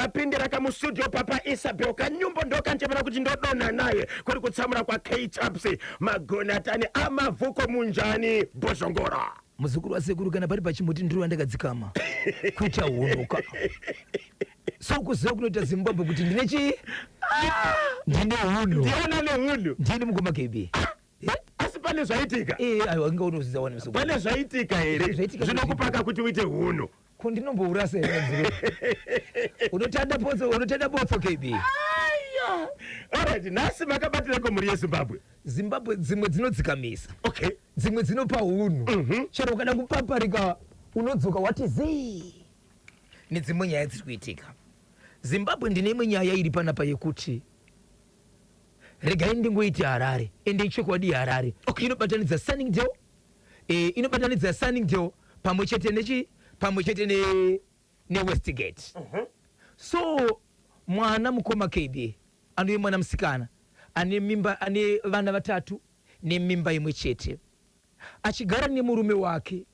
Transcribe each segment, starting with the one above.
Vapindira kamustudio Papa Isabel kanyumbo ndokanchemera kuti ndodonha naye kuri kutsamura kwaK-Chaps magonatani amavhuko munjani Bhozhongora. Muzukuru wasekuru, kana pari pachimuti ndiri wandakadzikama kuita hunuka. So kuziva kunoita Zimbabwe kuti ndine chii? Ndine hunhu. Ndiana nehunhu. Ndini mukoma KB. Asi pane zvaitika? Eh, aiwa, inga unozvidza wani muzukuru. Pane zvaitika here Zvaitika. zvinokupaka kuti uite hunhu? Ko ndinombourasa here muzukuru? Unotanda botso, unotanda botso KB. Aya, alright, nhasi makabatireko mhuri yeZimbabwe? Zimbabwe dzimwe dzinodzikamisa. Dzimwe dzinopa hunhu. Chero ukada kupaparika unodzoka wati zii nedzimwe nyaya dziri kuitika. Zimbabwe, ndine imwe nyaya iri panapa yekuti regai ndingoiti Harare, ende ichokwadi Harare. Inobatanidza Sunningdale, inobatanidza Sunningdale pamwe chete nechi pamwe chete ne neWestgate. So mwana, mukoma KB, anove mwana musikana ane mimba, ane vana vatatu nemimba imwe chete, achigara nemurume wake.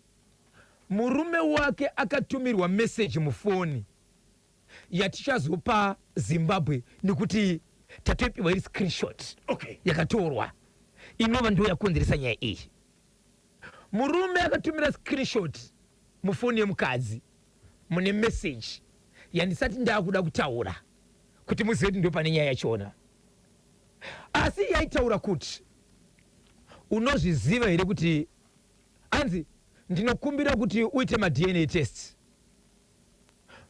Murume wake akatumirwa meseji mufoni yatichazopa Zimbabwe nekuti tatoipiwa iri screenshot yakatorwa, inova ndo yakonzeresa nyaya iyi. Murume akatumira screenshot mufoni yemukadzi mune meseji yandisati ndakuda kutaura kuti muzive kuti ndo pane nyaya yachona, asi yaitaura kuti, "Unozviziva here kuti anzi ndinokumbira kuti uite maDNA test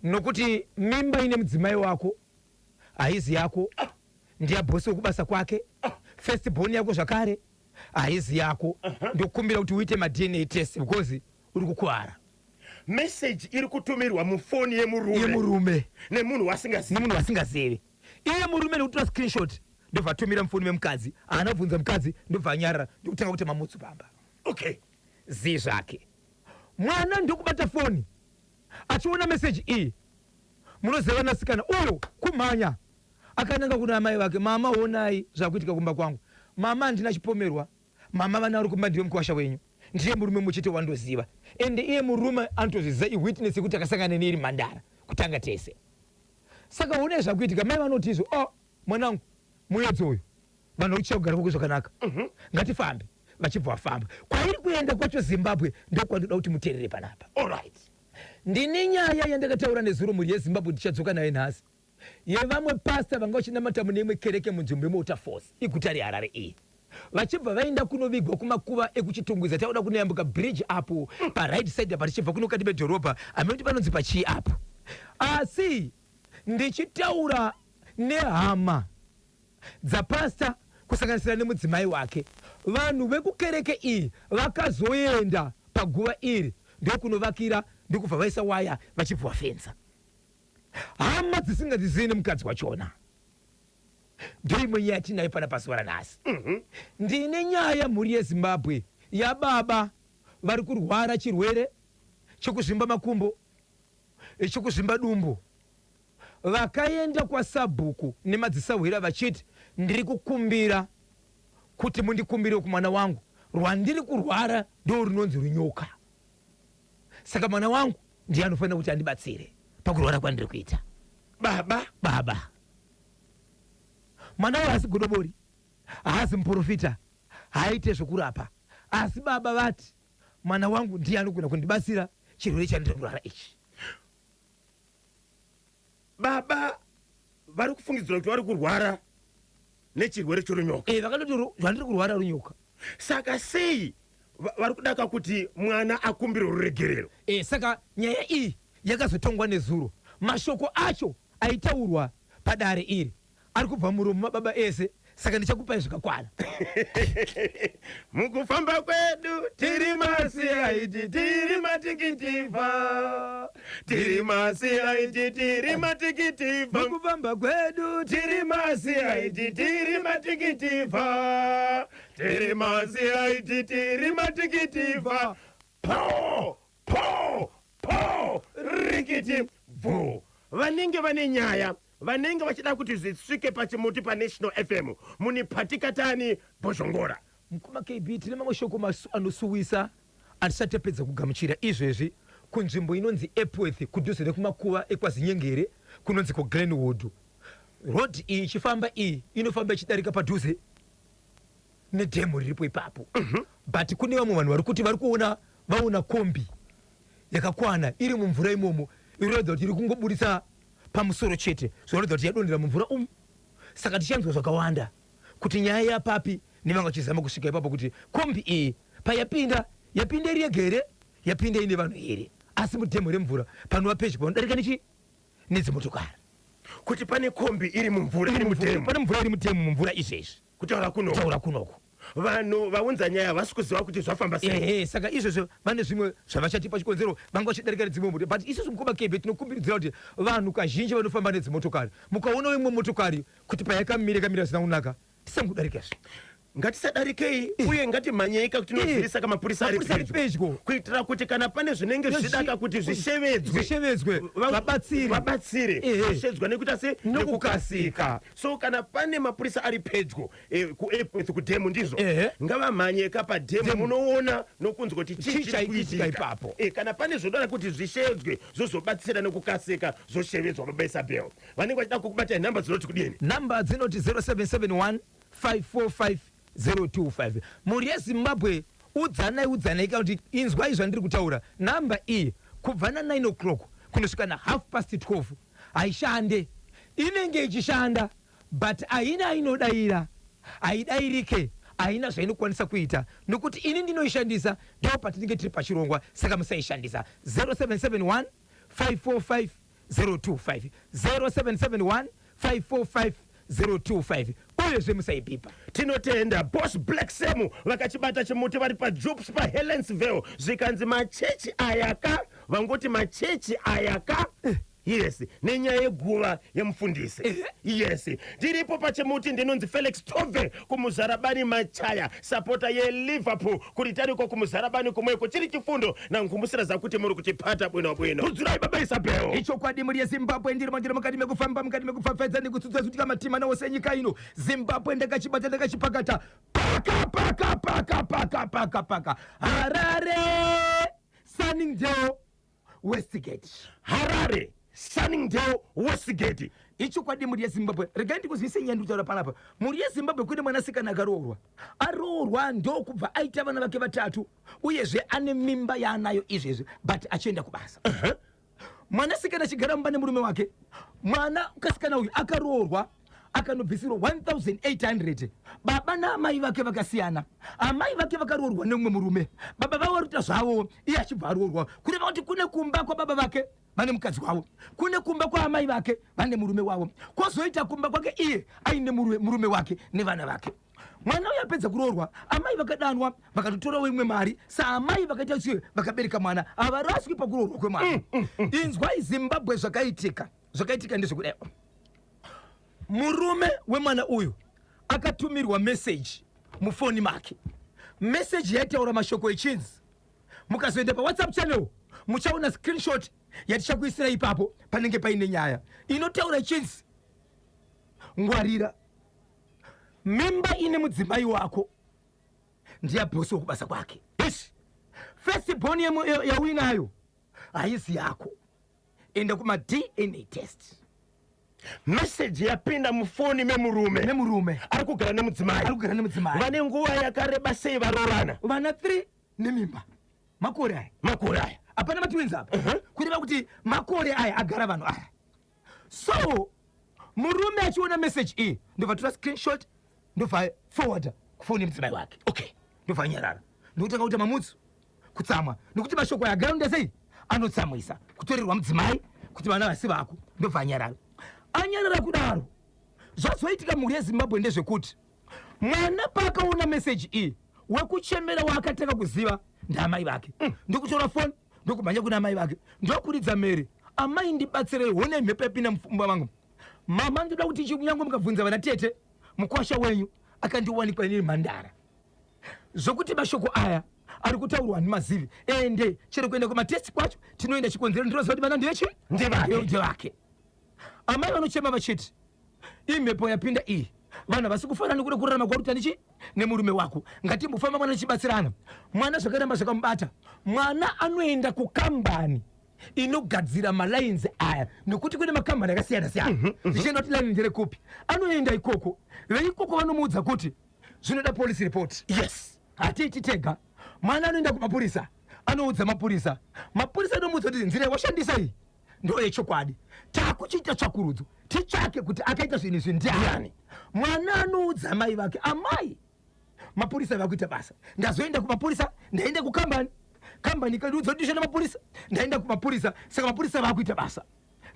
nokuti mimba ine mudzimai wako haizi yako, ndiyabhosi wekubasa kwake. First born yako zvakare haizi yako. Ndokumbira kuti uite maDNA test because uri kukuvara." Meseji iri kutumirwa mufoni yemurume? Yemurume. Nemunhu wasingazivi? Nemunhu wasingazivi. Iye murume nekutora screenshot ndobva atumira mufoni memukadzi. Haana kubvunza mukadzi, ndobva anyarara, ndokutanga kuti mamutsu pamba. Zii zvake. Mwana ndokubata foni achiona meseji iyi. Munoziva vanasikana, uyo kumhanya akananga kuna amai vake: "Mama, honai zvakuitika kumba kwangu. Mama, handina chipomerwa. Mama, vana vari kumba ndiwe mukwasha wenyu, ndiye murume muchete wandoziva, ende iye murume anotozviziva, iwitness yekuti akasangana neiri mhandara kutanga tese. Saka honai zvakuitika." Mai vanoti izvo, "Oh mwanangu, muedzo uyu, vanhu vari kuchaya kugara kwako zvakanaka, ngatifambe." Vachibva vafamba. Kwairi kuenda kwacho Zimbabwe ndokwandoda kuti muteerere panapa. Ndine nyaya yandakataura nezuro, mhuri yeZimbabwe, ndichadzoka naye nhasi, yevamwe pasta vanga vachinamata mune imwe kereke munzvimbo yeWaterfalls, iguta reHarare iyi, vachibva vaenda kunovigwa kumakuva ekuChitungwiza. Tauda kunoyambuka bridge apo paright side apa tichibva kunokati medhorobha, hameno kuti panonzi pachii apo. Asi ndichitaura nehama dzapasta kusanganisira nemudzimai wake, vanhu vekukereke iyi vakazoenda paguva iri ndokunovakira, ndokubva vaisa waya vachibva vafenza, hama dzisingadzizivi nemukadzi wachona. Ndoimwe nyaya tinayo pana pazuva ranhasi. Ndine nyaya, mhuri yeZimbabwe, yababa vari kurwara chirwere chekuzvimba makumbo, chekuzvimba dumbu, vakaenda kwasabhuku nemadzisahwira vachiti, "Ndiri kukumbira kuti mundikumbire kumwana wangu, rwandiri kurwara ndo runonzi runyoka, saka mwana wangu ndiye anofanira kuti andibatsire pakurwara kwandiri kuita." Baba? Baba. Mwana uyo haasi godobori, haasi muprofita, haaite zvokurapa, asi baba vati mwana wangu ndiye anogona kundibatsira chirwere chandiri kurwara ichi. Baba vari kufungidzira kuti vari kurwara nechirwere chorunyoka? E, vakatoti zvandiri kurwara runyoka. Saka sei vari kudaka kuti mwana akumbire ruregerero? E, saka nyaya iyi yakazotongwa nezuro. Mashoko acho aitaurwa padare iri ari kubva muromo mababa ese, saka ndichakupai zvakakwana. Mukufamba kwedu tiri maCID, tiri matikitivha, tiri maCID, tiri matikitivha. Mukufamba kwedu tiri maCID, tiri matikitivha, tiri maCID, tiri matikitivha. Po po po, rikiti bvu. Vanenge vane nyaya, vanenge vachida kuti zvisvike pachimuti paNational FM, muni Patikatani Bhozhongora. Mukoma KB, tine mamwe shoko anosuwisa atisati tapedza kugamuchira izvezvi kunzvimbo inonzi Epworth, kudhuze nekumakuva ekwaZinyengere. Kunonzi kuGlenwood. Road iyi ichifamba iyi inofamba ichidarika padhuze nedhemu riripo ipapo. But kune vamwe vanhu vari kuti vari kuona, vaona kombi yakakwana iri mumvura imomo, inoratidza kuti iri kungoburitsa pamusoro chete, zvinoratidza kuti yadonhera mumvura umu. Saka tichanzwa zvakawanda kuti nyaya yapapi nevanga vachizama kusvika ipapo, kuti kombi iyi payapinda, yapinda iri yega here, yapinda ine vanhu here? Asi mudhemu remvura panova pedyo panodarika nechi nedzimotokari. Kuti pane kombi iri mumvura, iri mudhemu? Pane mvura, iri mudhemu, mumvura izvezvi. Kutaura kuno? Kutaura kunoko. Vanhu vaunza nyaya havasi kuziva kuti zvafamba sei. Ehe, saka izvozvo vane zvimwe zvavachatipa chikonzero, vanga vachidarika nedzimwe moto. But isusu mukoma Kebe tinokumbiridzira kuti vanhu kazhinji vanofamba nedzimotokari, mukaonawo imwe motokari kuti payakamira yakamira zvisina kunaka, tisangodarikazve. Ngatisadarikei uye ngatimhanyei kakuti tinozivisa kamapurisa ari Mapurisa ari pedyo pedyo. Kuitira kuti kana pane zvinenge zvichidaka kuti zvishevedzwe, zvishevedzwe, vabatsiri. Vabatsire. Zvishevedzwa nekuita se Nokukasika. So kana pane mapurisa ari pedyo kuApworth kudhemu, ndizvo? Ehe. Ngavamhanyeka padhemu. Dhemu. Munoona nokunzwa kuti chii Chii chiri chaiitika kuitika ipapo. Kana pane zvoda kuti zvishevedzwe, zvozobatsira nekukasika, zvoshevedzwa. Baba Isabel, vanenge vachida kukubatai, nhamba dzinoti kudini? Nhamba dzinoti 0771 545 025. Mhuri yeZimbabwe, udzanai, udzanai kana kuti inzwai zvandiri kutaura. Nhamba iyi kubva na9 o'clock kunosvika na 12:30 haishande. Inenge ichishanda but haina inodayira, haidayirike, haina zvainokwanisa kuita nokuti ini ndinoishandisa ndo patinenge tiri pachirongwa. Saka musaishandisa. 0771 545 025, 0771 545 025. Uyezve musaibhipa. Tinotenda Boss Black Sam, vakachibata chimuti vari paJups paHelensville. Zvikanzi machechi aya ka, vangoti machechi aya ka, yes, nenyaya yeguva yemufundisi. Yes, ndiripo pachimuti. Ndinonzi Felix Tove kuMuzarabani Machaya, supporter yeLiverpool kuritariko kuMuzarabani kumweko. Chiri chifundo nankumbusira zakuti muri kutipata bwino bwino. Tudzurai, Baba Isabel. Ichokwadi, mhuri yeZimbabwe, ndiri mandiri mukati mekufamba, mukati mekupfapfaidza nekutsutsa zvitika matima ose enyika ino. Zimbabwe ndakachibata, ndakachipakata, paka paka paka paka paka paka. Harare, Sunningdale Westgate. Harare, Sunningdale Westgate. Ichokwadi, mhuri yeZimbabwe, regai ndikuzivise nyaya ndikutaura panapa. Mhuri yeZimbabwe, kune mwanasikana akaroorwa. Aroorwa ndokubva aita vana vake vatatu, uyezve ane mimba yaanayo izvezvi, but achienda kubasa. Mwanasikana achigara mumba nemurume wake. Mwana kasikana uyu akaroorwa akanobvisirwa 1800. Baba naamai vake vakasiyana. Amai vake vakaroorwa nemumwe murume, baba vavo varikuita zvavo, iye achibva aroorwa. Kureva kuti kune kumba kwababa vake vane mukadzi wavo, kune kumba kwaamai vake vane murume wavo, kwozoita kumba kwake iye aine murume wake nevana vake. Mwana uyu apedza kuroorwa, amai vakadanwa, vakatotorawo imwe mari. Saamai vakaita sei? Vakabereka mwana, havaraswi pakuroorwa kwemwana. Inzwai Zimbabwe, zvakaitika, zvakaitika ndezvekudai. Murume wemwana uyu akatumirwa meseji mufoni make. Meseji yaitaura mashoko echinzi, mukazoenda paWhatsApp channel muchaona screenshot yatichakuisirai ipapo, panenge paine nyaya inotaura ichinzi, "Ngwarira, mimba ine mudzimai wako ndiyabhosi wokubasa kwake. Yes. First born yauinayo haisi yako. Enda kumaDNA test." Meseji yapinda mufoni memurume. Nemurume. Ari kugara nemudzimai. Ari kugara nemudzimai. Vane nguva yakareba sei varorana? Vana 3 nemimba, makore aya. Makore aya. Hapana matwins apa. Kureva kuti makore aya agara vanhu aya. So murume achiona meseji iyi, ndobva tora screenshot, ndobva forwarda kufoni yemudzimai wake. Ndobva anyarara, ndokutanga kuita mamutsu, kutsamwa, nokuti mashoko aya agara sei anotsamwisa, kutorerwa mudzimai kuti vana vasi vako. Ndobva anyarara. Anyarara kudaro, zvazoitika, mhuri yeZimbabwe, ndezvekuti mwana paakaona meseji iyi, wekuchemera waakatanga kuziva ndaamai vake. Ndokutora foni, ndokumhanya kuna amai vake, ndokuridza mhere, "Amai, ndibatsirei, honai mhepo yapinda mumba mangu. Mama, ndoda kuti kunyange mukabvunza vana tete, mukwasha wenyu akandiwanikwa inini mhandara, zvokuti mashoko aya ari kutaurwa nemazivi. Ende chero kuenda kumatesti kwacho tinoenda, chikonzero ndinoziva kuti vana ndechi Ndevake. Ndevake." Amai vanochema vachiti, "Imhepo yapinda iyi, vanhu havasi kufanana nekuda kurarama kwaruta nechi nemurume wako. Ngatimbofamba mwana tichibatsirana." Mwana zvakaramba zvakamubata. Mwana anoenda kukambani. Inogadzira malines aya, nekuti kune makambani akasiyana siyana, zvichienda kuti line nderekupi. Anoenda ikoko, veikoko vanomuudza kuti zvinoda police report. Hatiiti tega. Mwana anoenda kumapurisa, anoudza mapurisa, mapurisa anomuudza kuti nzira yawashandisa iyi ndo yechokwadi, takuchiita tsvakurudzo titsvake kuti akaita zvinhu izvi ndiani. Mwana anoudza amai vake, "Amai, mapurisa vakuita basa. Ndazoenda kumapurisa, ndaenda kukambani, kambani ikandiudza kuti ndishanda mapurisa, ndaenda kumapurisa, saka mapurisa vakuita basa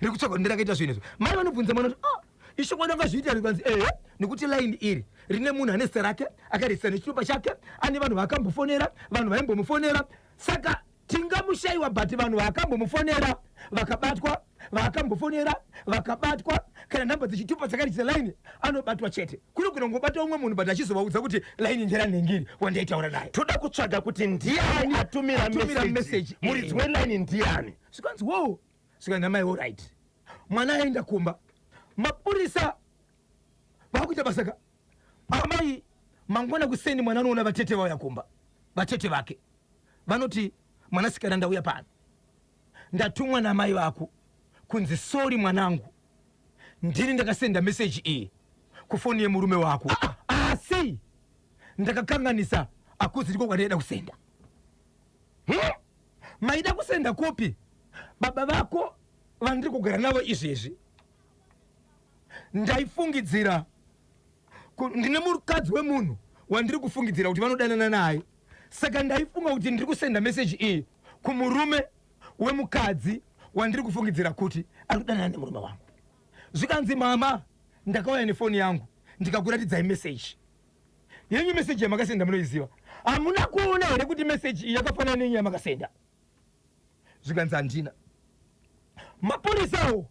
rekutsvaga kuti ndirakaita zvinhu izvi." Mai vanobvunza mwana kuti, "Ah, ishokwadi angazviita?" Rikanzi, "Ehe, nekuti line iri rine munhu ane zita rake, akaregister nechitupa chake, ane vanhu vaakambofonera, vanhu vaimbomufonera. Saka tingamushayiwa, but vanhu vaakambomufonera vakabatwa, vaakambofonera vakabatwa, kana nhamba dzechitupa dzakaregister line, anobatwa chete. Kunogona kungobata umwe munhu, but achizovaudza kuti line nderanhengiri wandaitaura naye." Toda kutsvaga kuti ndiani atumira Atumira message. Message. Muridzi weline ndiani? Zvikanzi, "Wo." Zvikanzi namai, "Alright." Mwana aenda kumba, mapurisa vakuita basa ka. Amai, mangwana kuseni mwana anoona vatete vauya kumba. Vatete vake vanoti, "Mwanasikana, ndauya pano, ndatumwa namai vako kunzi sorry mwanangu, ndini ndakasenda meseji iyi kufoni yemurume wako, asi ndakakanganisa, akuzi ndiko kwandaida kusenda." Maida kusenda kupi? "Baba vako vandiri kugara navo izvezvi, ndaifungidzira ndine mukadzi wemunhu wandiri kufungidzira kuti vanodanana naye, saka ndaifunga kuti ndiri kusenda meseji iyi kumurume wemukadzi wandiri kufungidzira kuti ari kudanana nemurume wangu." Zvikanzi, "Mama, ndakauya nefoni yangu ndikakuratidzai meseji yenyu, meseji yamakasenda munoiziva. Hamuna kuona here kuti meseji iyi yakafanana nenyu yamakasenda?" Zvikanzi, "Handina." Mapurisawo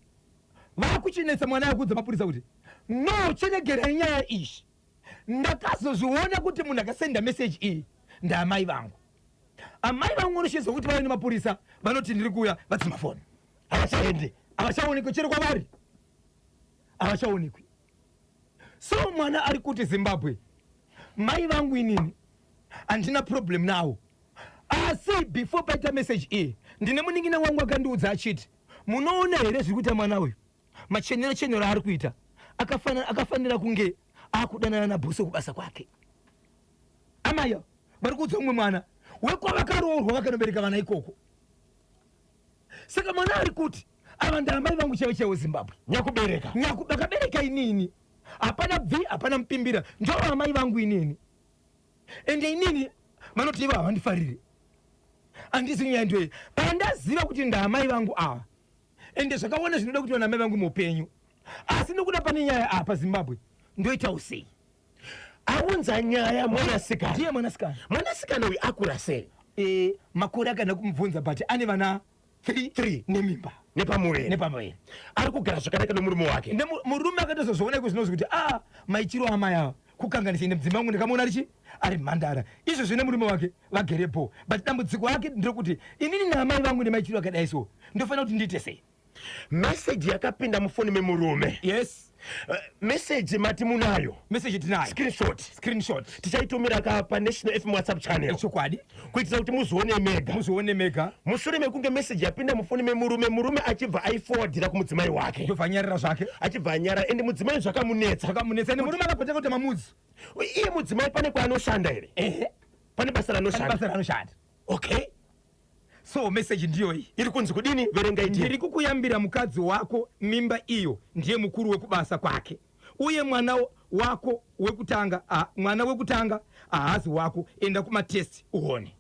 vakuchinetsa mwana, yakuudza mapurisa kuti, "No, chiregerai nyaya iyi. Ndakazozviona kuti munhu akasenda meseji iyi ndaamai vangu." Amai vangu vanoshinzwa kuti vave nemapurisa, vanoti, "Ndiri kuuya," vadzima foni. Havachaendi. Havachaonekwi, chero kwavari havachaonekwi. So mwana ari kuti, "Zimbabwe, mai vangu inini handina problem nawo, asi before paita message iyi, ndine munin'ina wangu akandiudza achiti, munoona here zviri kuita mwana uyu, machenero chenero aari kuita, akafanira kunge akudanana nabhosi kubasa kwake." Amaya vari kuudza umwe mwana wekwavakaroorwa, vakanobereka vana ikoko. Saka mwana ari kuti, "Ava ndaamai vangu chaivo chaivo, Zimbabwe." Nyakubereka. Vakabereka inini, hapana bvi, hapana mupimbira, ndo amai vangu inini. Ende inini vanoti ivo havandifariri, handisi nyaya ndoyi. Pandaziva kuti ndaamai vangu ava, ende zvakawanda zvinoda kuti vanamai vangu muupenyu, asi nokuda pane nyaya apa, Zimbabwe, ndoitawo sei?" Aunza nyaya mwanasikana. Ndiye mwanasikana. Mwanasikana uyu akura sei? Makore akana kumubvunza, but ane vana 3. Three. Nemimba. Nepamuviri. Nepamuviri. Ari kugara zvakanaka nomurume wake. Murume akatozozviona iko zvinozwi kuti a maichiro amai ava kukanganisa, ende mudzimai wangu ndakamuona richi ari mhandara. Izvozvi nemurume wake vagerepo, but dambudziko ake nderekuti, "Inini naamai vangu nemaichiro akadai, so ndofanira kuti ndiite sei?" Meseji yakapinda mufoni memurume. Yes. Meseji mati munayo? Meseji tinayo. Screenshot. Screenshot. Tichaitumira ka paNational FM WhatsApp channel. Chokwadi. Kuitira kuti muzione mega. Muzione mega. Mushure mekunge meseji yapinda mufoni memurume, murume achibva aiforwardira kumudzimai wake. Ndobva anyarira zvake. Achibva anyara, ende mudzimai zvakamunetsa. Zvakamunetsa, ende murume akapoteka kuti mamudzi. Iye mudzimai pane kwaanoshanda here? Ehe. Pane basa Pane ranoshanda? Basa raanoshanda. Okay. So meseji ndiyoyi. Iri kunzi kudini? Verengai. "Ndiri kukuyambira, mukadzi wako mimba iyo ndiye mukuru wekubasa kwake, uye mwana wako wekutanga, mwana wekutanga haazi wako. Enda kumatest uone."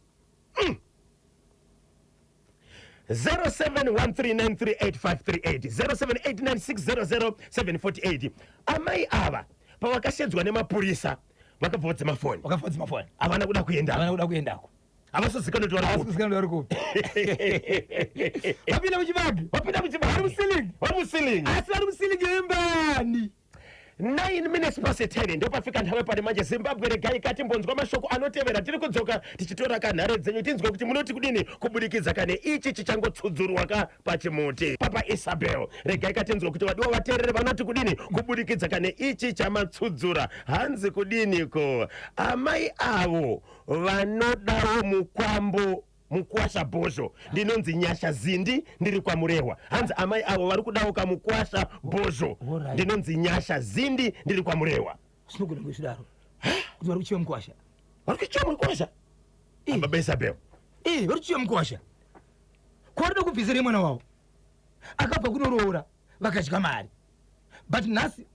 0713938538, 0789600748. Amai ava pavakashedzwa nemapurisa vakabva vadzima foni. Wakabva vadzima foni. Havana kuda kuenda. Havana kuda kuendako. Havasizikanwa kuti vari kupi. Havasi vari kupi. Vapinda muchibage. Vapinda muchibage. Vari muceiling. Vari muceiling. Asi vari muceiling yembani. 9 minutes past 10 ndopafika nthawi pano manje, Zimbabwe. Regai katimbonzwa mashoko anotevera, tiri kudzoka tichitora kanhare dzenyu, tinzwe kuti munoti kudini kubudikidza kane ichi chichangotsudzurwa ka pachimuti Papa Isabel. Regai katinzwe kuti vadiwa vateerere vanoti kudini kubudikidza kane ichi chamatsudzura. Hanzi kudiniko amai avo vanodawo mukwambo? mukwasha Bhozho. Ndinonzi Nyasha Zindi, ndiri kwaMurehwa. Hanzi amai avo vari kudawo kamukwasha Bhozho. Ndinonzi Nyasha Zindi, ndiri kwaMurehwa. Zvinogona kunge zvidaro kuti vari kuchiva mukwasha. Vari kuchiva mukwasha, baba Isabel. Vari kuchiva mukwasha. Kwavarida kubvisire mwana wavo akabva kunoroora, vakadya mari, but nhasi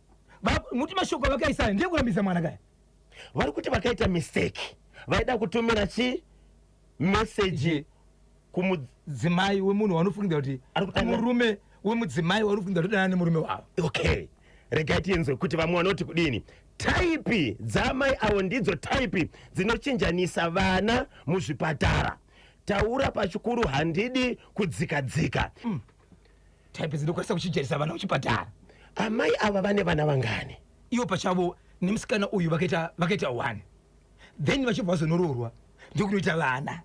muti mashoko avakaisaya ndeyekurambisa mwana kaya. Vari kuti vakaita mistake, vaida kutumira chi message kumudzimai wemunhu wanofungidzira kuti Ari kudanana. Murume wemudzimai wanofungidzira kuti danana nemurume wavo. Okay, regai tinzwe kuti vamwe vanoti kudini. Type dzamai avo ndidzo type dzinochinjanisa vana muzvipatara. Taura pachikuru, handidi kudzika-dzika. Type dzinokwanisa kuchinjanisa vana muchipatara. Amai ava vane vana vangani? Ivo pachavo nemusikana uyu vakaita one, then vachibva vazonoroorwa, ndokunoita vana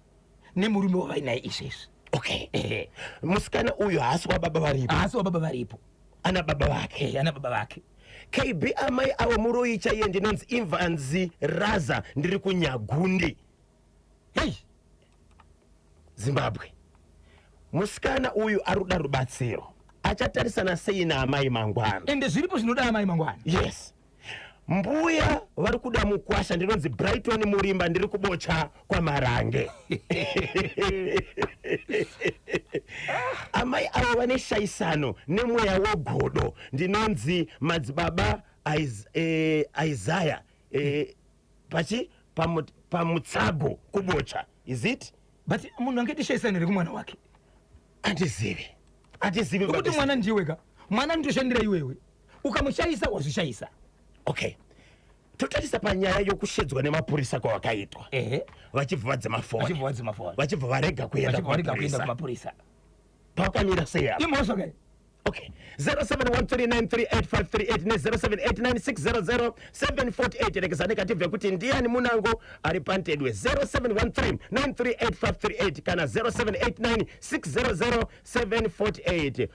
nemurume wavainaye izvezvi. Okay, musikana uyu haasi wababa varipo? Haasi wababa varipo. Ana baba vake? Ana baba vake. KB, amai avo muroyi chaiye. Ndinonzi Imvanzi Raza, ndiri kuNyagundi. Hei. Zimbabwe. Musikana uyu ari kuda rubatsiro. Achatarisana sei naamai mangwana? Ende zviripo zvinoda amai mangwana. Yes. Mbuya vari kuda mukwasha. Ndinonzi Brighton Murimba, ndiri kuBocha kwaMarange. Amai avo vane shayisano nemweya wegodo. Ndinonzi Madzibaba Isaya pachi pamutsago kuBocha, is it? But munhu angaiti shayisano here kumwana wake? Handizivi, handizivi. Nokuti Baba. mwana ndiweka, mwana nditoshandira iwewe, ukamushayisa wazvishayisa. Okay, totarisa panyaya yokushedzwa nemapurisa kwavakaitwa. Vachibva vadzimafoni. Vachibva vadzimafoni. Vachibva varega kuenda Vachibva varega kuenda kumapurisa. kumapurisa. Pakamira sei apa? Imhosva kai. Okay, 0713938538 ne0789600748. Rekezani katibve kuti ndiani munango ari pantedwe. 0713938538 kana 0789600748.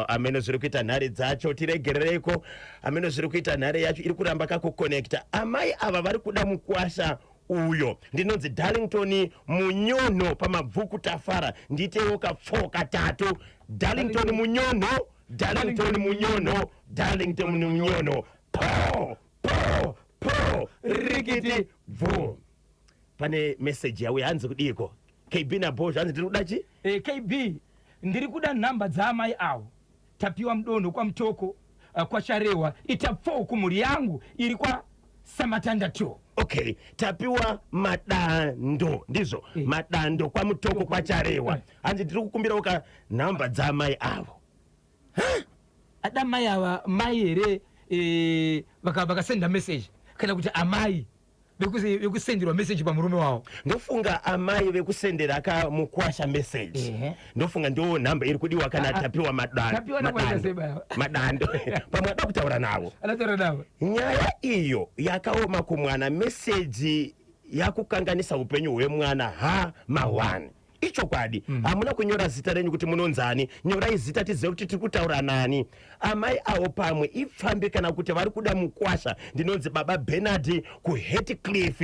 Amene zviri kuita nhare dzacho, tiregerereiko. Amene zviri kuita nhare yacho iri kuramba kakuconnecta. Amai ava vari kuda mukwasha uyo. Ndinonzi Darlington Munyonho, paMabvuku Tafara. Nditewo kapfo katatu. Darlington Munyonho, Darlington Munyonho, Darlington Munyonho. Po po po, rikiti bvu. Pane meseji yauya, hanzi kudiko, KB naBhozho? Hanzi ndiri kuda chi KB, ndiri kuda nhamba dzaamai avo. Tapiwa Mudonho, kwaMutoko, kwaCharehwa. Ita 4 kumhuri yangu iri kwaSamatanda 2. Okay, Tapiwa Madando, ndizvo? Madando, kwaMutoko, kwaCharewa. Hanzi ndiri kukumbirawo ka nhamba dzamai avo. Ada mai ava mai here vakasenda message, kana kuti amai vekusenderwa message pamurume wavo? Ndofunga amai vekusendera kamukwasha message. Ndofunga ndo nhamba iri kudiwa kana. Ah, ah. Tapiwa Tapiwa nakuwaita Madando. sei baba? Madando, pamwe ada kutaura navo. Anataura navo. Nyaya iyo yakaoma kumwana. Meseji yakukanganisa upenyu hwemwana. Ha, ma1 ichokwadi. Hamuna kunyora zita renyu kuti munonzani. Nyorai zita tizive kuti tiri kutaura nani. Amai avo pamwe ipfambi kana kuti vari kuda mukwasha. Ndinonzi Baba Benard kuHatcliff,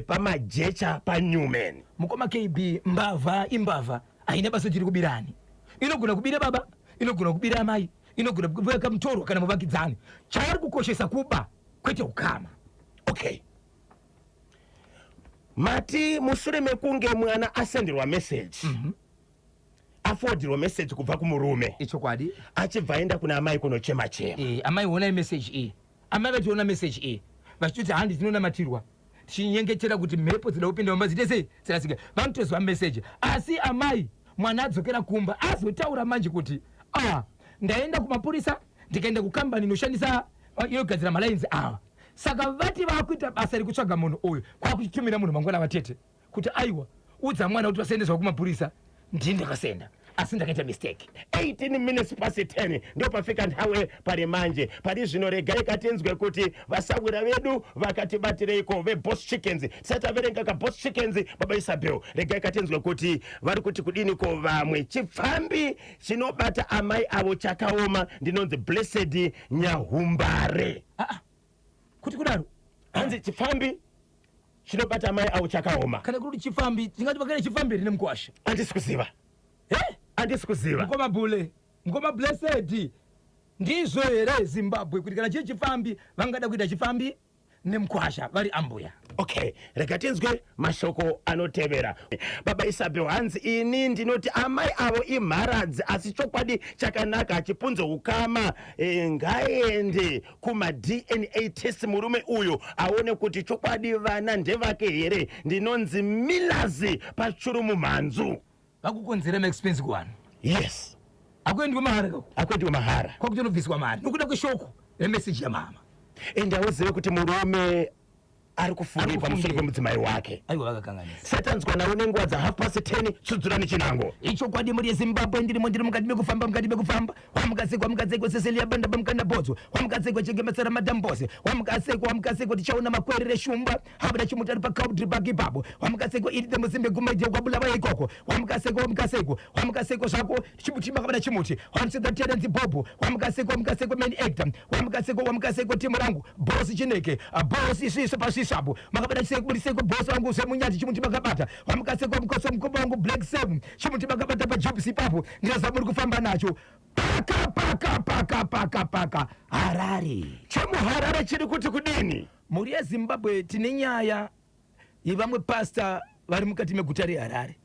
paMajecha paNewman. Mukoma KB, mbavha imbavha, haina basa tiri kubirani. Inogona kubira baba, inogona kubira amai, inogona kubira kamutorwa kana muvakidzani. Chaari kukoshesa kuba, kwete ukama. Okay, mati mushure mekunge mwana asenderwa meseji, aforwardirwa meseji kubva kumurume, Ichokwadi. Achibva aenda kuna amai kunochema chema. Amai, honai meseji iyi. Amai vachiona meseji iyi vachitoti handi tinonamatirwa, tichinyengetera kuti mhepo dzida kupinda mumba dziite sei, dzirasike. Vanotozwa meseji, asi amai mwana adzokera kumba azotaura manje kuti a ndaenda kumapurisa, ndikaenda kukambani inoshandisa, inogadzira malines ava. Saka vati vakuita basa rekutsvaga munhu uyu, kwakuchitumira munhu mangwana vatete kuti aiwa, udza mwana kuti vasaendeswa kumapurisa, ndini ndakasenda, asi ndakaita mistake. 18 minutes past 10 ndopafika nthawe pari manje. Pari zvino regai katinzwe kuti vasawira vedu vakatibatireiko veBoss Chickens. Tisati taverenga kaBoss Chickens, Baba Isabel, regai katinzwe kuti vari kuti kudiniko vamwe. Chipfambi chinobata amai avo chakaoma. Ndinonzi Blessed Nyahumbare. Ah, ah. Kuti kudaro? Hanzi chipfambi. Chinobata mai avo chakaoma. Kana kuri chifambi, tingati vakaita chifambi here nemukwasha? Handisi kuziva. Handisi kuziva. Mukoma Bule, mukoma Blessed, ndizvo here Zimbabwe kuti kana chiri chifambi vangada kuita chifambi nemukwasha vari ambuya? Okay, rega tinzwe mashoko anotevera. Baba Isabel hanzi, ini ndinoti amai avo imharadzi, asi chokwadi chakanaka hachipunze ukama. Ngaende kumaDNA test murume uyu aone kuti chokwadi vana ndevake here. Ndinonzi Milazi pachuru mumhanzu. Vakukonzera maexpense kuvanhu. Yes. Hakuendiwe mahara kako. Hakuendiwe mahara. Kwakutonobviswa mari nokuda kweshoko remeseji yamama. Ende auzive kuti murume ari kufungei pamusoro pemudzimai wake. Aiwa, vakakanganisa. Satanzwa nawo nenguva dza10:30. Tsudzurani chinango. Ichokwadi, muri yeZimbabwe, ndirimo, ndiri mukati mekufamba, mukati mekufamba. Wamukaseko, wamukaseko, Cecilia Banda pamukanda bodzo. Wamukaseko, chengemesera madambose. Wamukaseko, wamukaseko, tichaona makwerere shumba habuda chimutari paCowdray Park ipapo. Wamukaseko, iri temusimbe gumaidya kwabulava ikoko. Wamukaseko, wamukaseko, wamukaseko zvako, chimuti makabada chimuti wamuseka Terence Bobo. Wamukaseko, wamukaseko, main actor. Wamukaseko, wamukaseko, timu rangu, bosi Chineke, bosi sviso pasvisvapo makabada chiseko bosi wangu zvemunyati chimuti makabata. Wamukaseko, wamukaseko, mukoma wangu Black Sam, chimuti makabata pajobs ipapo. Ndiraza muri kufamba nacho paka paka paka paka paka Harare. ChemuHarare chiri kuti kudini? Mhuri yeZimbabwe, tine nyaya yevamwe pasta vari mukati meguta reHarare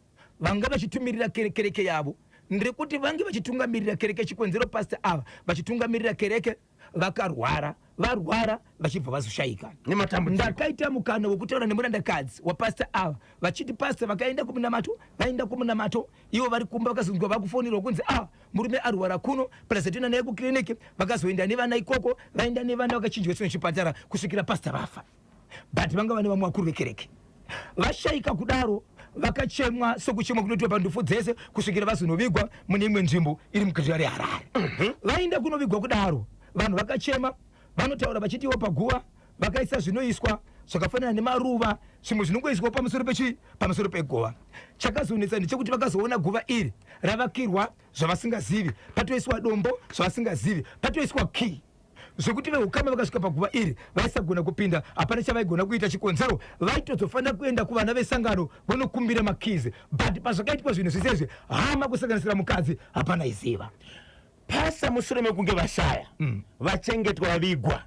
vanga vachitumirira kereke yavo. Ndiri vange vachitungamirira kereke. Chikonzero, pasta ava vachitungamirira kereke vakarwara, varwara vachibva vazoshayika. Nematambudziko. Ndakaita mukana wekutaura nemurandakadzi wapasta ava vachiti pasta vakaenda kumunamato, vaenda kumunamato ivo vari kumba, vakazonzwa vakufonirwa kunzi a ah, murume arwara kuno, plus toenda naye kukiriniki. Vakazoenda nevana ikoko, vaenda nevana vakachinjwa chino chipatara kusvikira pasta vafa. But vanga vane vamwe vakuru vekereke. Vashayika kudaro, vakachemwa sokuchemwa kunoitwa pandufu dzese kusvikira vazonovigwa mune imwe nzvimbo iri muguta reHarare. Vaenda kunovigwa kudaro, vanhu vakachema, vanotaura vachitiwo paguva vakaisa zvinoiswa zvakafanana nemaruva, zvimwe zvinongoiswa pamusoro pechi pamusoro peguva. Chakazonetsa ndechekuti vakazoona guva iri ravakirwa zvavasingazivi, patoiswa dombo zvavasingazivi, patoiswa key, zvekuti veukama vakasvika paguva iri vaisagona kupinda, hapana chavaigona kuita. Chikonzero, vaitozofanira kuenda kuvana vesangano vonokumbira makeys. But pazvakaitwa zvinhu zvese izvi, hama kusanganisira mukadzi hapana iziva. Pasa mushure mekunge vashaya, vachengetwa, vavigwa,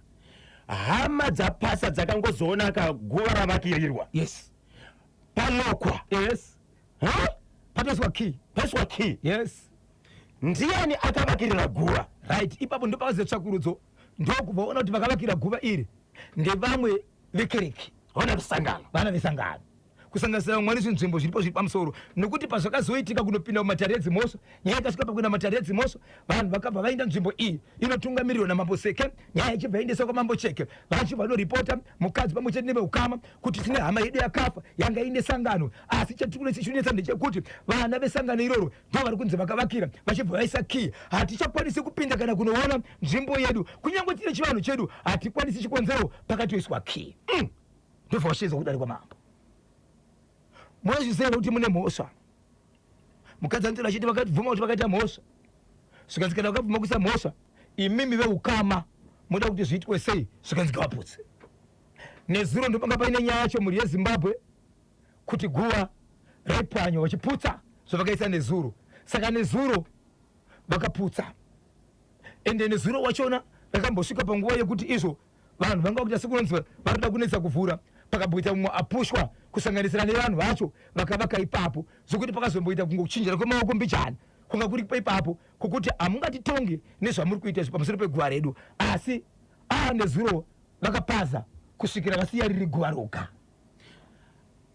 hama dzapasa dzakangozoonaka guva ravakirirwa, palokwa. Ha? Patoiswa key. Paiswa key. Ndiani akavakirira guva? Right, ipapo ndo pakazotsvakurudzo, ndokubva ona kuti vakavakira guva iri ndevamwe vekereke. Vana vesangano. Vana vesangano, kusanganisira vamwe vane zvinzvimbo zviripo zviri pamusoro. Nokuti pazvakazoitika kunopinda mumatare edzimhosva, nyaya ikasvika pakuenda mumatare edzimhosva, vanhu vakabva vaenda nzvimbo iyi inotungamirirwa namambo Seke. Nyaya ichibva yaendeswa kwamambo Cheke, vachibva vanoripota mukadzi pamwe chete neveukama kuti tine hama yedu yakafa yanga ine sangano, asi chatiri ndechekuti vana vesangano iroro ndo vari kunzi vakavakira, vachibva vaisa key. Hatichakwanisi kupinda kana kunoona nzvimbo yedu, kunyange tine chivanhu chedu hatikwanisi. Chikonzero, pakatoiswa key. Ndobva vashaizwa kudare kwamambo. Munozviziva kuti mune mhosva. Mukadzi anotaura achiti vakabvuma kuti vakaita mhosva. Zvikanzi kana vakabvuma kuisa mhosva, imimi veukama muda kuti zviitwe sei? Zvikanzi ngavaputse. Nezuro ndopanga paine nyaya yacho, mhuri yeZimbabwe, kuti guva raipwanywa vachiputsa zvavakaisa nezuro. Saka nezuro vakaputsa, ende nezuro wachona rakambosvika panguva yekuti izvo vanhu vanga vakuita sekunonzi varikuda kunetsa kuvhura. Pakamboita mumwe apushwa kusanganisira nevanhu vacho vakavaka ipapo, zvokuti pakazomboita kungochinjira kwemaoko mbichana kunga kuri ipapo, kwokuti hamungatitongi nezvamuri kuita izvi pamusoro peguva redu. Asi aa nezuro vakapaza kusvikira vasiya riri guva roga.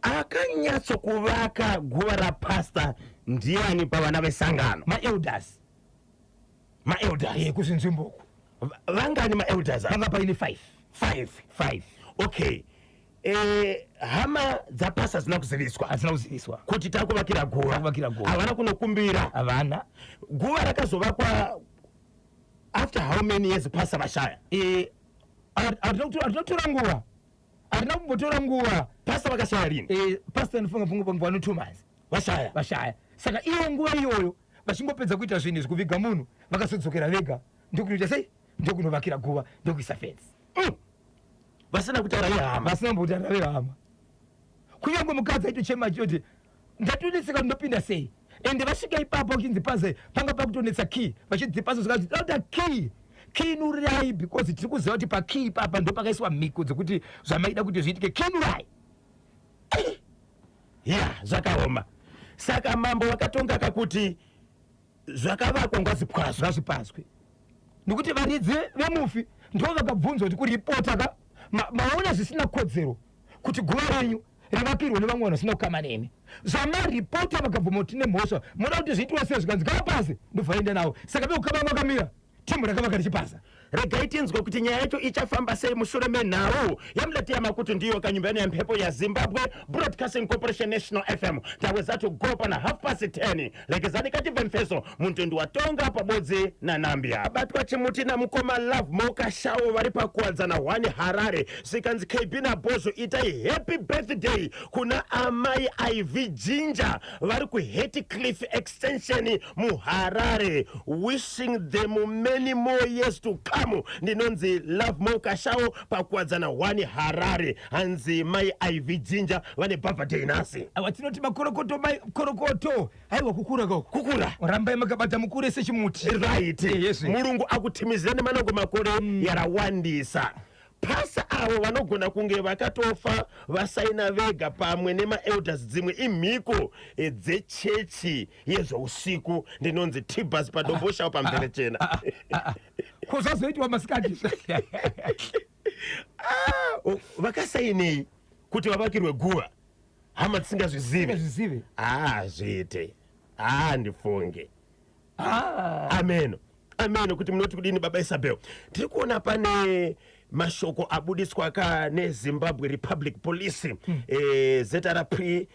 Akanyatsokuvaka guva rapasta ndiani pavana vesangano? Maelders. Maelders. Kuzvinzvimboku. Vangani maelders ava? Vanga paine 5. 5. 5. Okay, hama dzapasa dzina kuziviswa? Hadzina kuziviswa. Kuti takuvakira guva? Takuvakira guva. Havana kunokumbira? Havana. Guva rakazovakwa after how many years pasa vashaya? Harina kutora nguva, harina kumbotora nguva. Pasa vakashaya rini? Pastor ndifunga funga panguva no 2 months. Vashaya. Vashaya. Saka iyo nguva iyoyo vachingopedza kuita zvinhu izvi, kuviga munhu, vakazodzokera vega ndokunoita sei, ndokunovakira guva, ndokuisa fenzi. Vasina kutaura nehama? Vasina kumbotaura vehama. Kunyange mukadzi aitochema achitoti ndatonetseka ndinopinda sei. Ende vasvika ipapo vachinzi paze panga pakutonetsa key, vachidzipaza zvikanzi toda key. Kinurai because tiri kuziva kuti pakey ipapa ndopakaiswa mhiko dzekuti zvamaida kuti zviitike, kinurai. Ya, zvakaoma. Saka mambo vakatonga kakuti zvakavakwa ngazvipwazwe. Ngazvipazwe nekuti varidzi vemufi ndo vakabvunzwa kuti kuripota ka maona zvisina kodzero kuti guva renyu rivakirwe nevamwe vanhu vasina kukama nemi. Zvamaripota vakabvuma kuti tine mhosva, moda kuti zviitwa sei? Zvikanzi ngavapase, ndobva vaenda navo. Saka veukama vakamira, timu rakavaka richipasa. Regai tinzwe kuti nyaya yacho ichafamba sei mushure menhau yamuletea makuti ndiyo kanyumba ino yemhepo yaZimbabwe Broadcasting Corporation National FM. Taweza to go pana 10:30. Legezani katibve mfeso muntondi watonga pabodzi naNambia. Abatwa chimuti namukoma Love Mokashawo vari paKuwadzana 1 Harare. Zvikanzi KB naBozo itai happy birthday kuna amai Ivy Ginger vari kuHatcliffe Extension muHarare. Wishing them many more years to come. Ndinonzi Love Mokashawo paKuwadzana 1 Harare. Hanzi mai Ivy Ginger vane birthday nhasi. Aiwa, tinoti makorokoto mai korokoto. Aiwa, kukura kako. Kukura. Rambai makabata mukure sechimuti. Right. Yes. Mulungu akutimizira nemanango makore yarawandisa. Pasa avo vanogona kunge vakatofa vasaina vega pamwe nemaelders, dzimwe imhiko dzechechi yezveusiku. Ndinonzi Tibas paDomboshawo pamverechena. Ko zvazoitwa masikati? Vakasainei kuti vavakirwe guva hama dzisingazvizivi? Zvizive. Ah, zviite, ah, ndifunge. Ah. Ameno, ameno kuti munoti kudini baba Isabel. Tiri kuona pane mashoko abudiswa ka neZimbabwe Republic Police, ZRP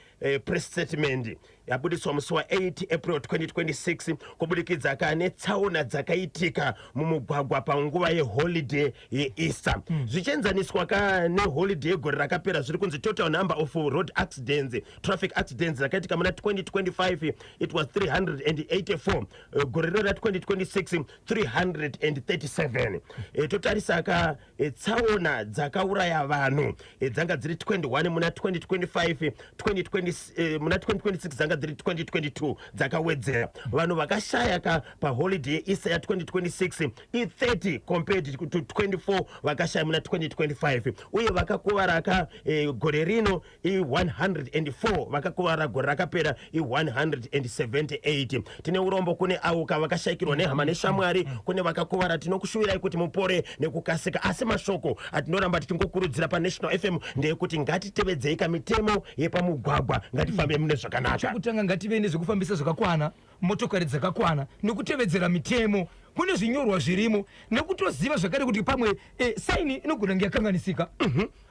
press statement yabudiswa musi wa8 April 2026 kubudikidza ka netsaona dzakaitika mumugwagwa panguva yeholiday yeEaster. Zvichienzaniswa ka neholiday yegore rakapera, zviri kunzi total number of road accidents, traffic accidents dzakaitika muna 2025, it was 384. Gore rino ra2026, 337. Totarisa ka tsaona dzakauraya vanhu dzanga dziri 21 muna 2025, 2020, muna 2026 dzanga dziri 2022, dzakawedzera. Vanhu vakashaya ka paholiday yeEaster ya2026 i30 compared to 24 vakashaya muna 2025. Uye vakakuvara ka gore rino i104, vakakuvara gore rakapera i178. Tine urombo kune auka vakashayikirwa nehama neshamwari, kune vakakuvara tinokushuvirai kuti mupore nekukasika. Asi mashoko atinoramba tichingokurudzira paNational FM ndeyekuti ngatitevedzei kamitemo yepamugwagwa, ngatifambe mune zvakanaka. Chokutanga, ngative nezvekufambisa zvakakwana, motokari dzakakwana nekutevedzera mitemo. Kune zvinyorwa zvirimo nekutoziva zvakare kuti pamwe saini inogona kunge yakanganisika,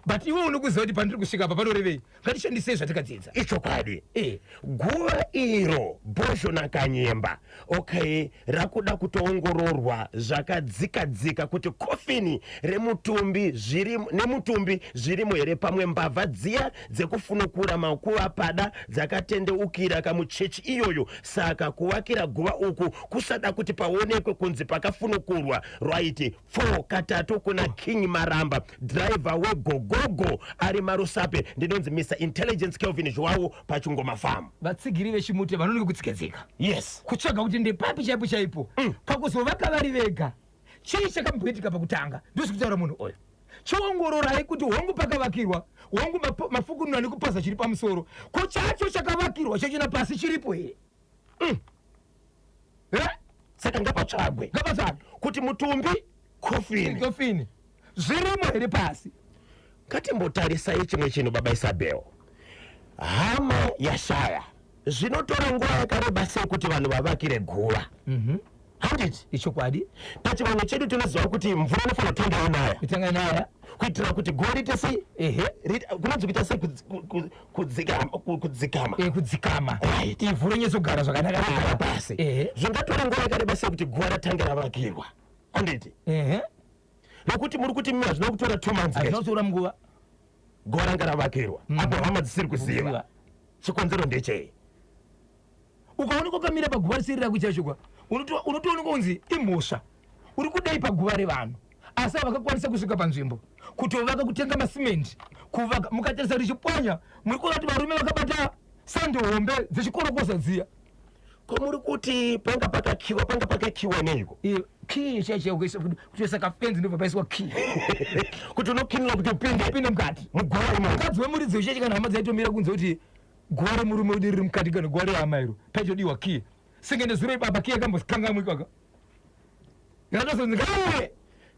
but iwe unokuziva kuti pandiri kusvika apa panorevei. Ngatishandisei zvatakadzidza. Ichokwadi. Eh. Guva iro Bhozho naKanyemba, okay, rakuda kutoongororwa zvakadzika-dzika kuti kofini remutumbi zviri nemutumbi zvirimo here. Pamwe mbavha dziya dzekufunukura makuva pada dzakatendeukira kamuchechi iyoyo, saka kuvakira guva uku kusada kuti paonekwe kunzi pakafunukurwa. Right, 4 katatu kuna King Maramba, driver wegogogo ari Marusape. Ndinonzi Mr Intelligence Kelvin Zhuwawo paChingoma Farm. Vatsigiri vechimute vanonge kutsiketsika kutsvaga kuti ndepapi chaipo chaipo pakuzovaka vari vega. Chii chakamboitika pakutanga? Ndozvikutaura munhu uyu. Chiongororai kuti hongu pakavakirwa, hongu mafukunura nekupaza chiri pamusoro, ko chacho chakavakirwa chachona pasi chiripo here? Eh? Saka ngapatsvagwe. Ngapatsvagwe. Kuti mutumbi, kofini, kofini zvirimo here pasi. Ngatimbotarisai chimwe chinhu baba Isabel. Hama yashaya, zvinotora nguva yakareba sei kuti vanhu vavakire guva, handiti? Ichokwadi. Pachivanhu chedu tinoziva kuti mvura inofanira kutanga inaya. Kutanga naya. Kuitira kuti guva riite sei? Ehe. Kunonzi kuita sei? Kudzikama. Kudzikama. Right. Ivhu ronyetsogara zvakanaka. Kugara pasi. Ehe. Zvingatora nguva yakareba sei kuti guva ratange ravakirwa, handiti? Ehe. Nokuti muri kuti mimi hazvina kutora 2 months. Hazvina kutora nguva. Guva ranga ravakirwa apo hama dzisiri kuziva. Kuziva. Chikonzero ndechei? Ukaonekwa ukamira paguva risiri rako chacho kwa, unotoonekwa kunzi imhosva uri kudai paguva revanhu. Asi havakakwanisa kusvika panzvimbo kutovaka, kutenga masimendi, kuvaka. Mukatarisa richipwanya, muri kuona kuti varume vakabata sando hombe dzechikorokoza dziya. Ko muri kuti panga pakakiwa, panga pakakiwa neiko? Key chaichai, kutoisa kafenzi, ndobva paiswa key. Kuti unokinira kuti upinde. Upinde mukati. Muguva imomo. Mukadzi wemuridzi wechechi kana hama dzaitomira kunze kuti guva remurume wedu riri mukati kana guva rehama iro, paitodiwa key. Senge nezuro ipapa key yakambokangamwikaka, yakatozonzi ngauye.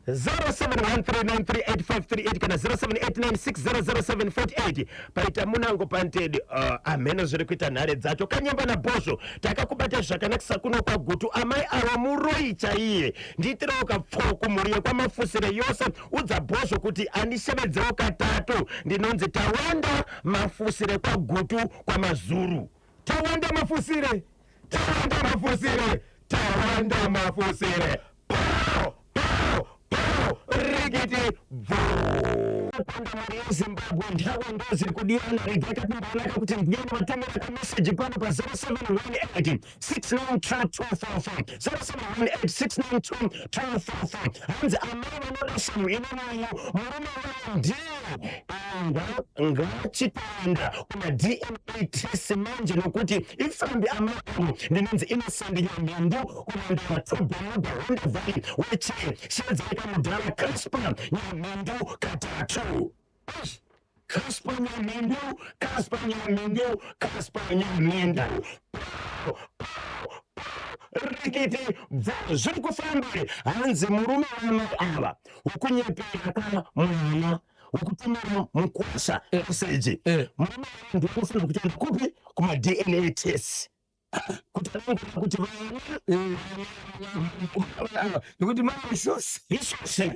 0713938538 kana 0789600748. Paita munango pantedi. Amheno zviri kuita nhare dzacho. Kanyemba nabhozvo, takakubata zvakanakisa kuno kwaGutu. Amai ava muroi chaiye. Ndiitirewo kapfoo kumhuri yekwaMafusire yose. Udza Bhozvo kuti andishevedzewo katatu. Ndinonzi Tawanda Mafusire, kwaGutu, kwaMazuru. Tawanda Mafusire, Tawanda Mafusire, Tawanda Mafusire. Po po po, rikiti bvu. Panda mari yeZimbabwe, nthawi dziri kudiyana. Rega kakumboonaka kuti ndiyani vatumira kameseji pano pa 0718 692 244, 0718 692. Hanzi amai vanoda shamhu inonoyu murume wayo ndiye ngachitoenda kuma DNA test manje, nokuti ifambi amai avo. Ndinonzi Innocent Nyamhindu, kumandara Tobemuda, Honde Valley weche. Shedzeka mudhara Casper Nyamhindu katatu. Casper Nyamhindu, Casper Nyamhindu, Casper Nyamhindu, rikiti bvu. Zviri kufamba. Hanzi murume wamai ava wekunyepera kana mwana wekutumira mukwasha meseji, murume ndikufunga kuti kupi kuma DNA test kuti anongoda kuti vana Nekuti maisose. Isose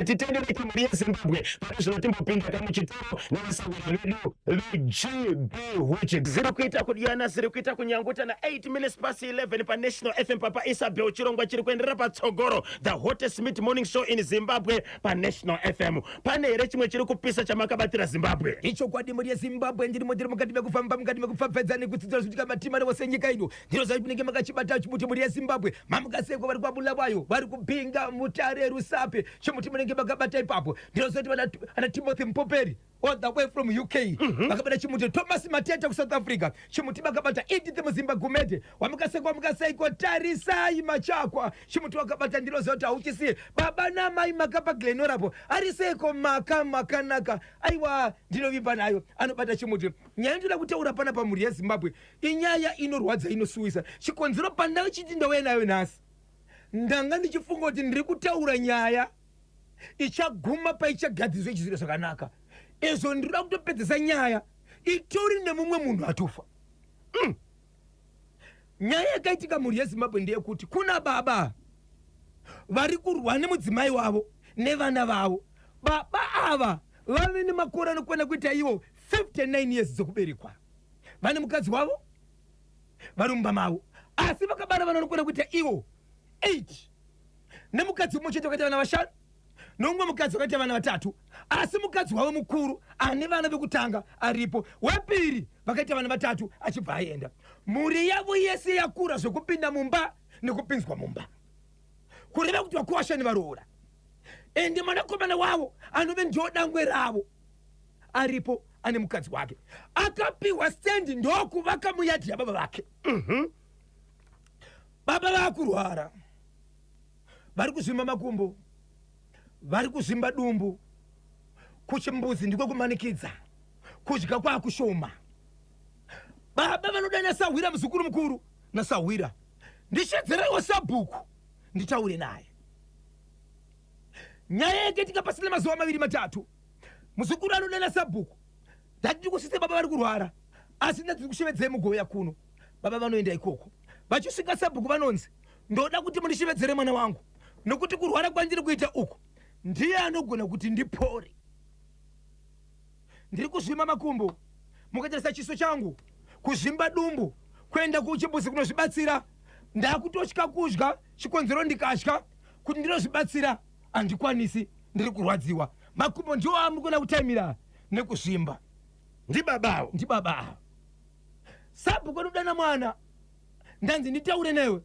titendereke mhuri yeZimbabwe. Pane zvino timbopinda kamuchitoro nevasangano vedu veGB Huchi. Ziri kuita kudyana, ziri kuita kunyanguta na 8 minutes past 11 paNational FM. Papa Isabel, chirongwa chiri kuenderera patsogoro, the hottest mid morning show in Zimbabwe paNational FM. Pane here chimwe chiri kupisa chamakabatira Zimbabwe? Ichokwadi, mhuri yeZimbabwe, ndirimo, ndiri mukati mekufamba, mukati mekupfapfedza nekutsidzira zvitika matima newose nyika ino. Ndinoziva kuti munenge makachibata chimuti, mhuri yeZimbabwe. Mamukaseko vari kwaBulawayo, vari kuBinga, Mutare, Rusape, chimuti munenge makabata ipapo. Ndinoziva kuti ana Timothy Mpoperi all the way from UK vakabata chimuti, Thomas Mateta kuSouth Africa chimuti vakabata, Edith Muzimba Gumede wamukaseko, wamukaseiko, Tarisai Machakwa chimuti wakabata. Ndinoziva kuti hauchisiye baba namai makapa Glenorapo ari seiko maka makanaka. Aiwa, ndinovimba nayo anobata chimuti. Nyaya ndinoda kutaura pana pamhuri yeZimbabwe inyaya inorwadza, inosuwisa. Chikonzero pandachiti ndauya nayo nhasi, ndanga ndichifunga kuti ndiri kutaura nyaya ichaguma paichagadziswa ichiziro zvakanaka. Izvo ndinoda kutopedzesa nyaya itori nemumwe munhu atofa. Nyaya yakaitika, mhuri yeZimbabwe, ndeyekuti kuna baba vari kurwa nemudzimai wavo nevana vavo. Baba ava vave nemakore anokwana kuita ivo 59 years dzokuberekwa. Vane mukadzi wavo, vari mumba mavo, asi vakabara vana vanokwana kuita ivo 8 nemukadzi mumwe chete. Vakaita vana vashanu nomumwe mukadzi, vakaita vana vatatu, asi mukadzi wavo mukuru ane vana vekutanga aripo, wepiri vakaita vana vatatu achibva aenda. Mhuri yavo yese yakura zvekupinda mumba nekupinzwa mumba, kureva kuti vakuwasha nevaroora. Ende mwanakomana wavo anove ndio dangwe ravo aripo, ane mukadzi wake, akapiwa stendi ndokuvaka muyadhi yababa vake. Baba vakurwara, vari kuzvimba makumbo, vari kuzvimba dumbu, kuchimbuzi ndiko kumanikidza, kudya kwakushoma. Baba vanoda nasahwira muzukuru mukuru nasahwira, "Ndishedzereiwo sabhuku nditaure naye." Nyaya yakaitika pasina mazuva maviri matatu, muzukuru anoda nasabhuku, "Ndati ndikusvitse, baba vari kurwara, asi ndati ndikushevedzei mugoya kuno." Baba vanoenda ikoko. Vachisvika, sabhuku vanonzi, "Ndoda kuti mundishevedzere mwana wangu, nokuti kurwara kwandiri kuita uku ndiye anogona kuti ndipore. Ndiri kuzvimba makumbo, mukatarisa chiso changu, kuzvimba dumbu, kuenda kuchimbuzi kunozvibatsira ndakutotya kudya. Chikonzero ndikatya kuti ndinozvibatsira handikwanisi, ndiri kurwadziwa makumbo, ndiwo amuri kuona kutaimira nekuzvimba." Ndibabawo? Ndibaba ava. Sabhuku anodana mwana, "Ndanzi nditaure newe."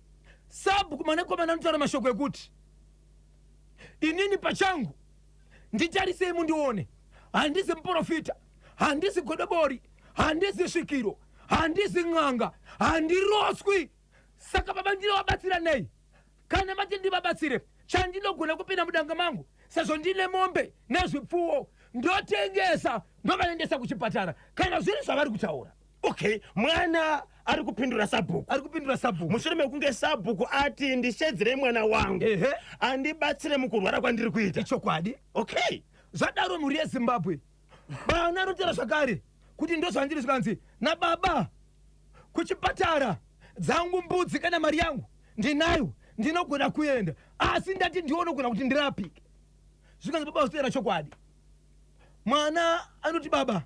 Sabhuku, mwanakomana anotaura mashoko ekuti, Inini pachangu nditarisei mundione, handisi muprofita, handisi godobori, handisi svikiro, handisi n'anga, handiroswi. Saka baba ndinovabatsira nei? Kana mati ndivabatsire, chandinogona kupinda mudanga mangu sezvo ndine mombe nezvipfuwo, ndotengesa ndovanendesa kuchipatara kana zviri zvavari kutaura. Okay, mwana ari kupindura sabhuku. Ari kupindura sabhuku. Mushure mekunge sabhuku ati ndishedzerei mwana wangu andibatsire mukurwara kwandiri kuita. Ichokwadi. Okay. Zvadaro mhuri yeZimbabwe, vana anotera zvakare kuti ndozvandiri zvikanzi nababa kuchipatara dzangu mbudzi kana mari yangu ndinayo, ndinogona kuenda, asi ndati ndionogona kuti ndirapike. Zvikanzi baba usitera chokwadi. Mwana anoti baba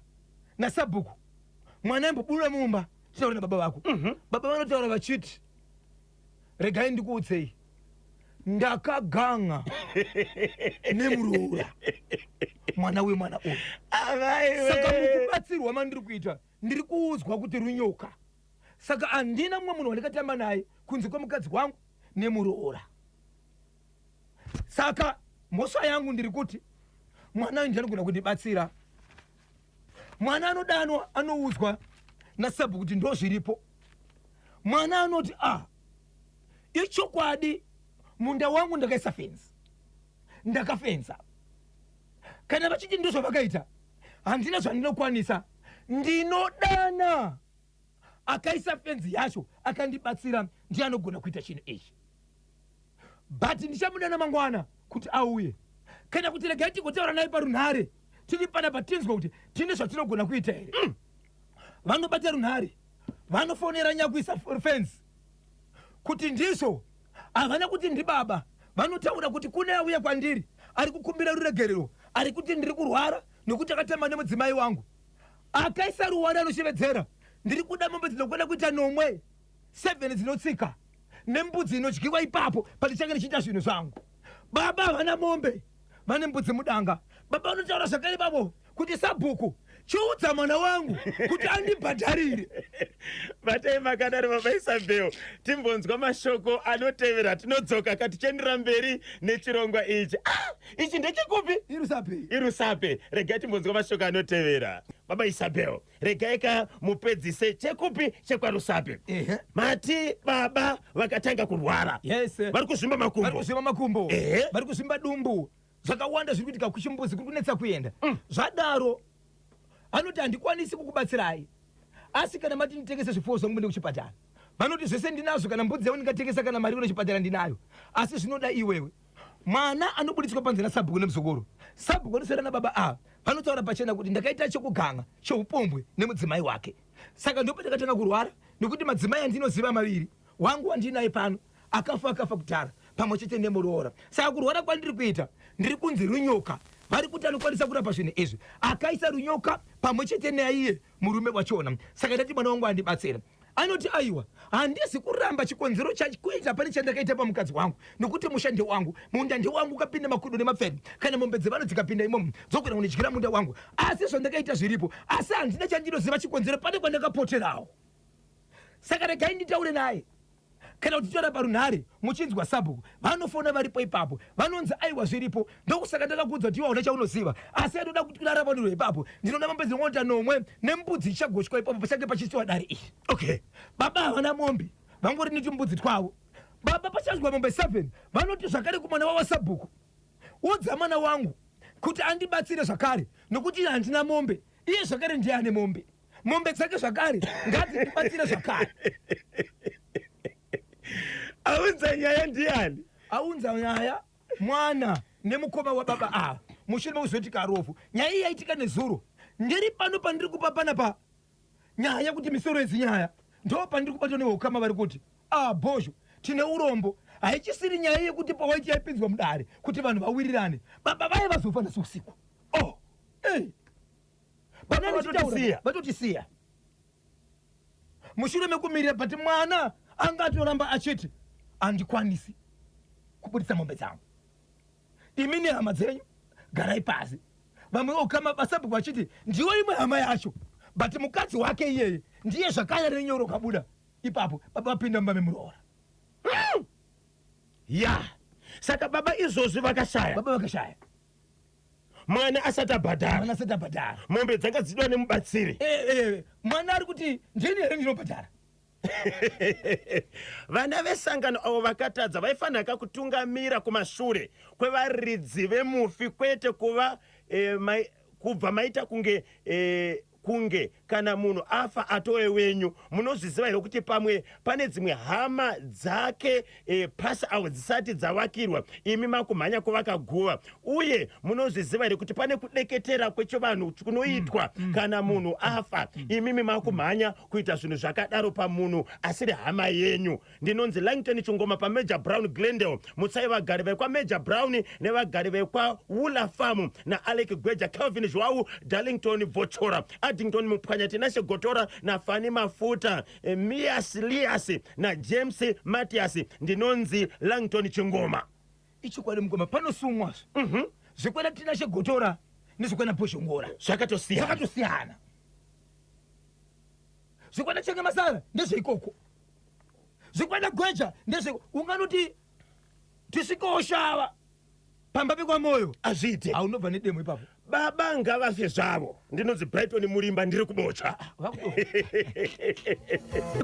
nasabhuku, mwana imbobuda mumba titaure nababa vako. Baba vanotaura vachiti regai ndikuudzei, ndakaganga nemuroora mwana wemwana uyu. Saka mukubatsirwa mandiri kuita ndiri kuudzwa kuti runyoka, saka handina mumwe munhu wandikatamba naye kunze kwemukadzi wangu nemuroora. Saka mhosva yangu ndiri kuti mwana uyu ndianogona kundibatsira. Mwana anodanwa anoudzwa nasabhuku kuti ndo zviripo. Mwana anoti a ichokwadi, munda wangu ndakaisa fenzi, ndakafenza. Kana vachiti ndo zvavakaita, handina zvandinokwanisa, ndinodana akaisa fenzi yacho akandibatsira, ndiye anogona kuita chinhu ichi, but ndichamudana mangwana kuti auye, kana kuti regai tigotaura naye parunhare tiri panapa tinzwe kuti tine zvatinogona kuita here. Vanobata runhare, vanofonera nyakuisa fenzi kuti ndizvo. Havana kuti ndibaba, vanotaura kuti kune auya kwandiri ari kukumbira ruregerero, ari kuti ndiri kurwara nokuti akatamba nemudzimai wangu. Akaisa ruware anoshevedzera, ndiri kuda mombe dzinokwana kuita 7 7 dzinotsika nembudzi inodyiwa ipapo pandichange ndichiita zvinhu zvangu. Baba havana mombe, vane mbudzi mudanga. Baba vanotaura zvakare babo kuti sabhuku chiudza mwana wangu kuti andibhadharire. Batai makadaro baba Isabel, timbonzwa mashoko anotevera, tinodzoka katichiendera mberi nechirongwa ichi. Ichi ndechekupi? IRusape. IRusape. Regai timbonzwa mashoko anotevera. Baba Isabel, regai ka mupedzise chekupi chekwaRusape. Mati baba vakatanga kurwara. Yes. Vari kuzvimba makumbo. Vari kuzvimba makumbo. Vari kuzvimba dumbu. Zvakawanda zviri kuitika kuchimbuzi, kuri kunetsa kuenda. Zvadaro anoti handikwanisi kukubatsirai, asi kana mati nditengese zvipfuwo zvangu muende kuchipatara, vanoti zvese ndinazvo, kana mbudzi yangu ndingatengesa, kana mari kuchipatara ndinayo, asi zvinoda iwewe. Mwana anobuditswa panze nasabhuku nemuzukuru. Sabhuku anoswera nababa ava, vanotaura pachena kuti ndakaita chekuganga cheupombwe nemudzimai wake, saka ndipo ndakatanga kurwara, nekuti madzimai andinoziva maviri, wangu wandinaye pano akafa kudhara pamwe chete nemuroora. Saka kurwara kwandiri kuita ndiri kunzi runyoka, vari kuti anokwanisa kurapa zvinhu izvi, akaisa runyoka pamwe chete naiye murume wachona. Saka ndati mwana wangu andibatsira. Anoti aiwa, handisi kuramba chikonzero chakuita pane chandakaita pamukadzi wangu, nokuti musha ndewangu, munda ndewangu, ukapinda makudo nemapfeni kana mombe dzevanhu dzikapinda imomo dzogona kundidyira munda wangu, asi zvandakaita zviripo, asi handina chandinoziva chikonzero pane kwandakapoterawo. Saka regai nditaure naye, kana kuti taura parunhare muchinzwa sabhuku vanofona varipo ipapo, vanonzi aiwa zviripo. Ndokusaka ndakakuudza kuti iwe hauna chaunoziva, asi anoda kuti kuraramanirwa ipapo, ndinoda mombe dzinongoita 9 nembudzi ichagochwa ipapo pachange pachiitiwa dare iri. Okay. Baba havana mombe, vangori netumbudzi twavo. Baba pachanzwa mombe 7, vanoti zvakare kumwana wavo sabhuku, udza mwana wangu kuti andibatsire zvakare, nokuti handina mombe, iye zvakare ndiye ane mombe, mombe dzake zvakare ngadzibatsire zvakare. Aunza nyaya ndiani? Aunza nyaya mwana nemukoma wababa ava, mushure mekuzoitika rofu. Nyaya iyi yaitika nezuro, ndiri pano pandiri kupa panapa nyaya kuti misoro yedzinyaya ndo pandiri kubatwa neukama, vari kuti bhozho tine urombo, haichisiri nyaya yekuti pawaiti yaipinzwa mudare kuti vanhu vawirirane, baba vaye vazofa nhasi usiku. Oh, vatotisiya mushure mekumirira, but mwana angatoramba achiti handikwanisi kubudisa mombe dzangu, imi nehama dzenyu garai pasi. Vamwe okama basabhuku vachiti ndiwo imwe hama yacho, but mukadzi wake iyeye ndiye zvakare renyoro kabuda ipapo, baba vapinda mumba memuroora. Ya. Saka baba izvozvi vakashaya. Baba vakashaya. Mwana asati abhadhara. Mwana asati abhadhara. Mombe dzanga dzichidiwa nemubatsiri. Eh, eh, mwana ari kuti ndini here ndinobhadhara? Vana vesangano avo vakatadza vaifanira kakutungamira kumashure kwevaridzi vemufi kwete kuva eh, mai, kubva maita kunge eh, kunge kana munhu afa atove wenyu. Munozviziva here kuti pamwe pane dzimwe hama dzake e, pasi avo dzisati dzavakirwa imi makumhanya kuvaka guva? Uye munozviziva here kuti pane kudeketera kwechivanhu kunoitwa kana munhu afa imimi makumhanya kuita zvinhu zvakadaro pamunhu asiri hama yenyu? Ndinonzi Langton Chingoma paMajor Brown Glendale. Mutsai vagari vekwaMajor Brown nevagari vekwaWoola Farm naAlec Gweja, Kelvin Zhuwau, Darlington Vochora, Addington Mupwanya, Tinashe Gotora naFani Mafuta, eh, Mias Lias naJames Matias. Ndinonzi Langton Chingoma. Ichokwadi mukoma, panosumwazve zvekwana Tinashe Gotora nezvekwana Bhozhongora Zvakatosiyana. Zvakatosiyana. Zvekwana Chenge Masara ndezveikoko, zvekwana Gweja ndezve unganoti tisvikewo shava pamba pekwaMoyo. Azviite. Haunobva nedemo ipapo. Baba ngavafe zvavo. Ndinonzi Brighton Murimba, ndiri kubocha.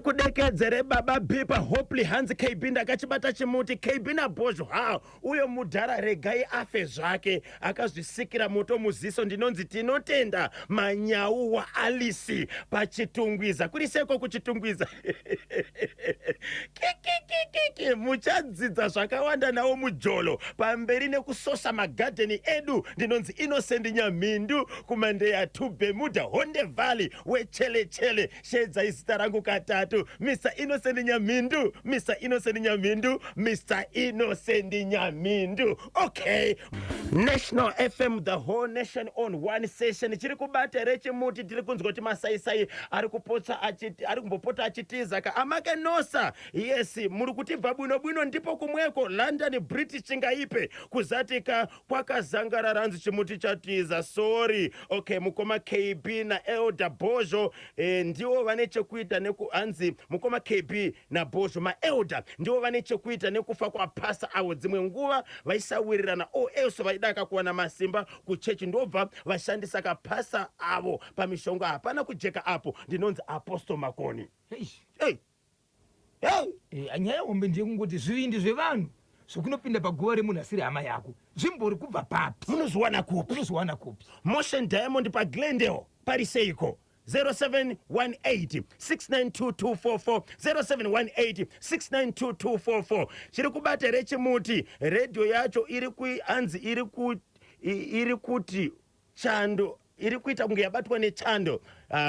Kudekedzere baba B paHopley. Hanzi KB, ndakachibata chimuti. KB naBhozho, ha, uyo mudhara regai afe zvake, akazvisikira moto muziso. Ndinonzi Tinotenda Manyau waAlice paChitungwiza. Kuri seko kuChitungwiza? Kikikikiki, muchadzidza zvakawanda nawo mujolo. Pamberi nekusosa magadheni edu. Ndinonzi Innocent Nyamhindu kuMandeya 2 Bermuda Honde Valley wechelechele. Shedzai zita rangu katatu: Mr Innocent Nyamhindu, Mr Innocent Nyamhindu, Mr Innocent Nyamhindu. Okay, National FM, the whole nation on one session. Chiri kubata rechimuti? Tiri kunzwa kuti masaisai ari kupotsa ari kumbopota achitiza ka amakenosa. Yes, muri kutibva bwino bwino. Ndipo kumweko London British chingaipe kuzatika kwakazangara. Ranzi chimuti chatiza, sorry. Okay, mukoma KB naElder Bozho ndiwo vane chekuita neku, hanzi mukoma KB naBhozho maelder ndiwo vane chekuita nekufa kwapasa avo. Dzimwe nguva vaisawirirana o else vaidaka kuwana masimba kuchechi, ndobva vashandisa kapasa avo pamishonga. Hapana kujeka apo. Ndinonzi Apostle Makoni. Eish. Hey. Hey. Nyaya hombe ndeyekungoti zvivindi zvevanhu zvekunopinda paguva remunhu asiri hama yako zvimbori kubva papi? Munozviwana kupi? Unozviwana kupi? Motion Diamond paGlendale, pari seiko? 0718 692244, 0718 692244. Chiri kubata rechimuti? Redhiyo yacho iri hanzi iri kuti chando iri kuita kunge yabatwa nechando.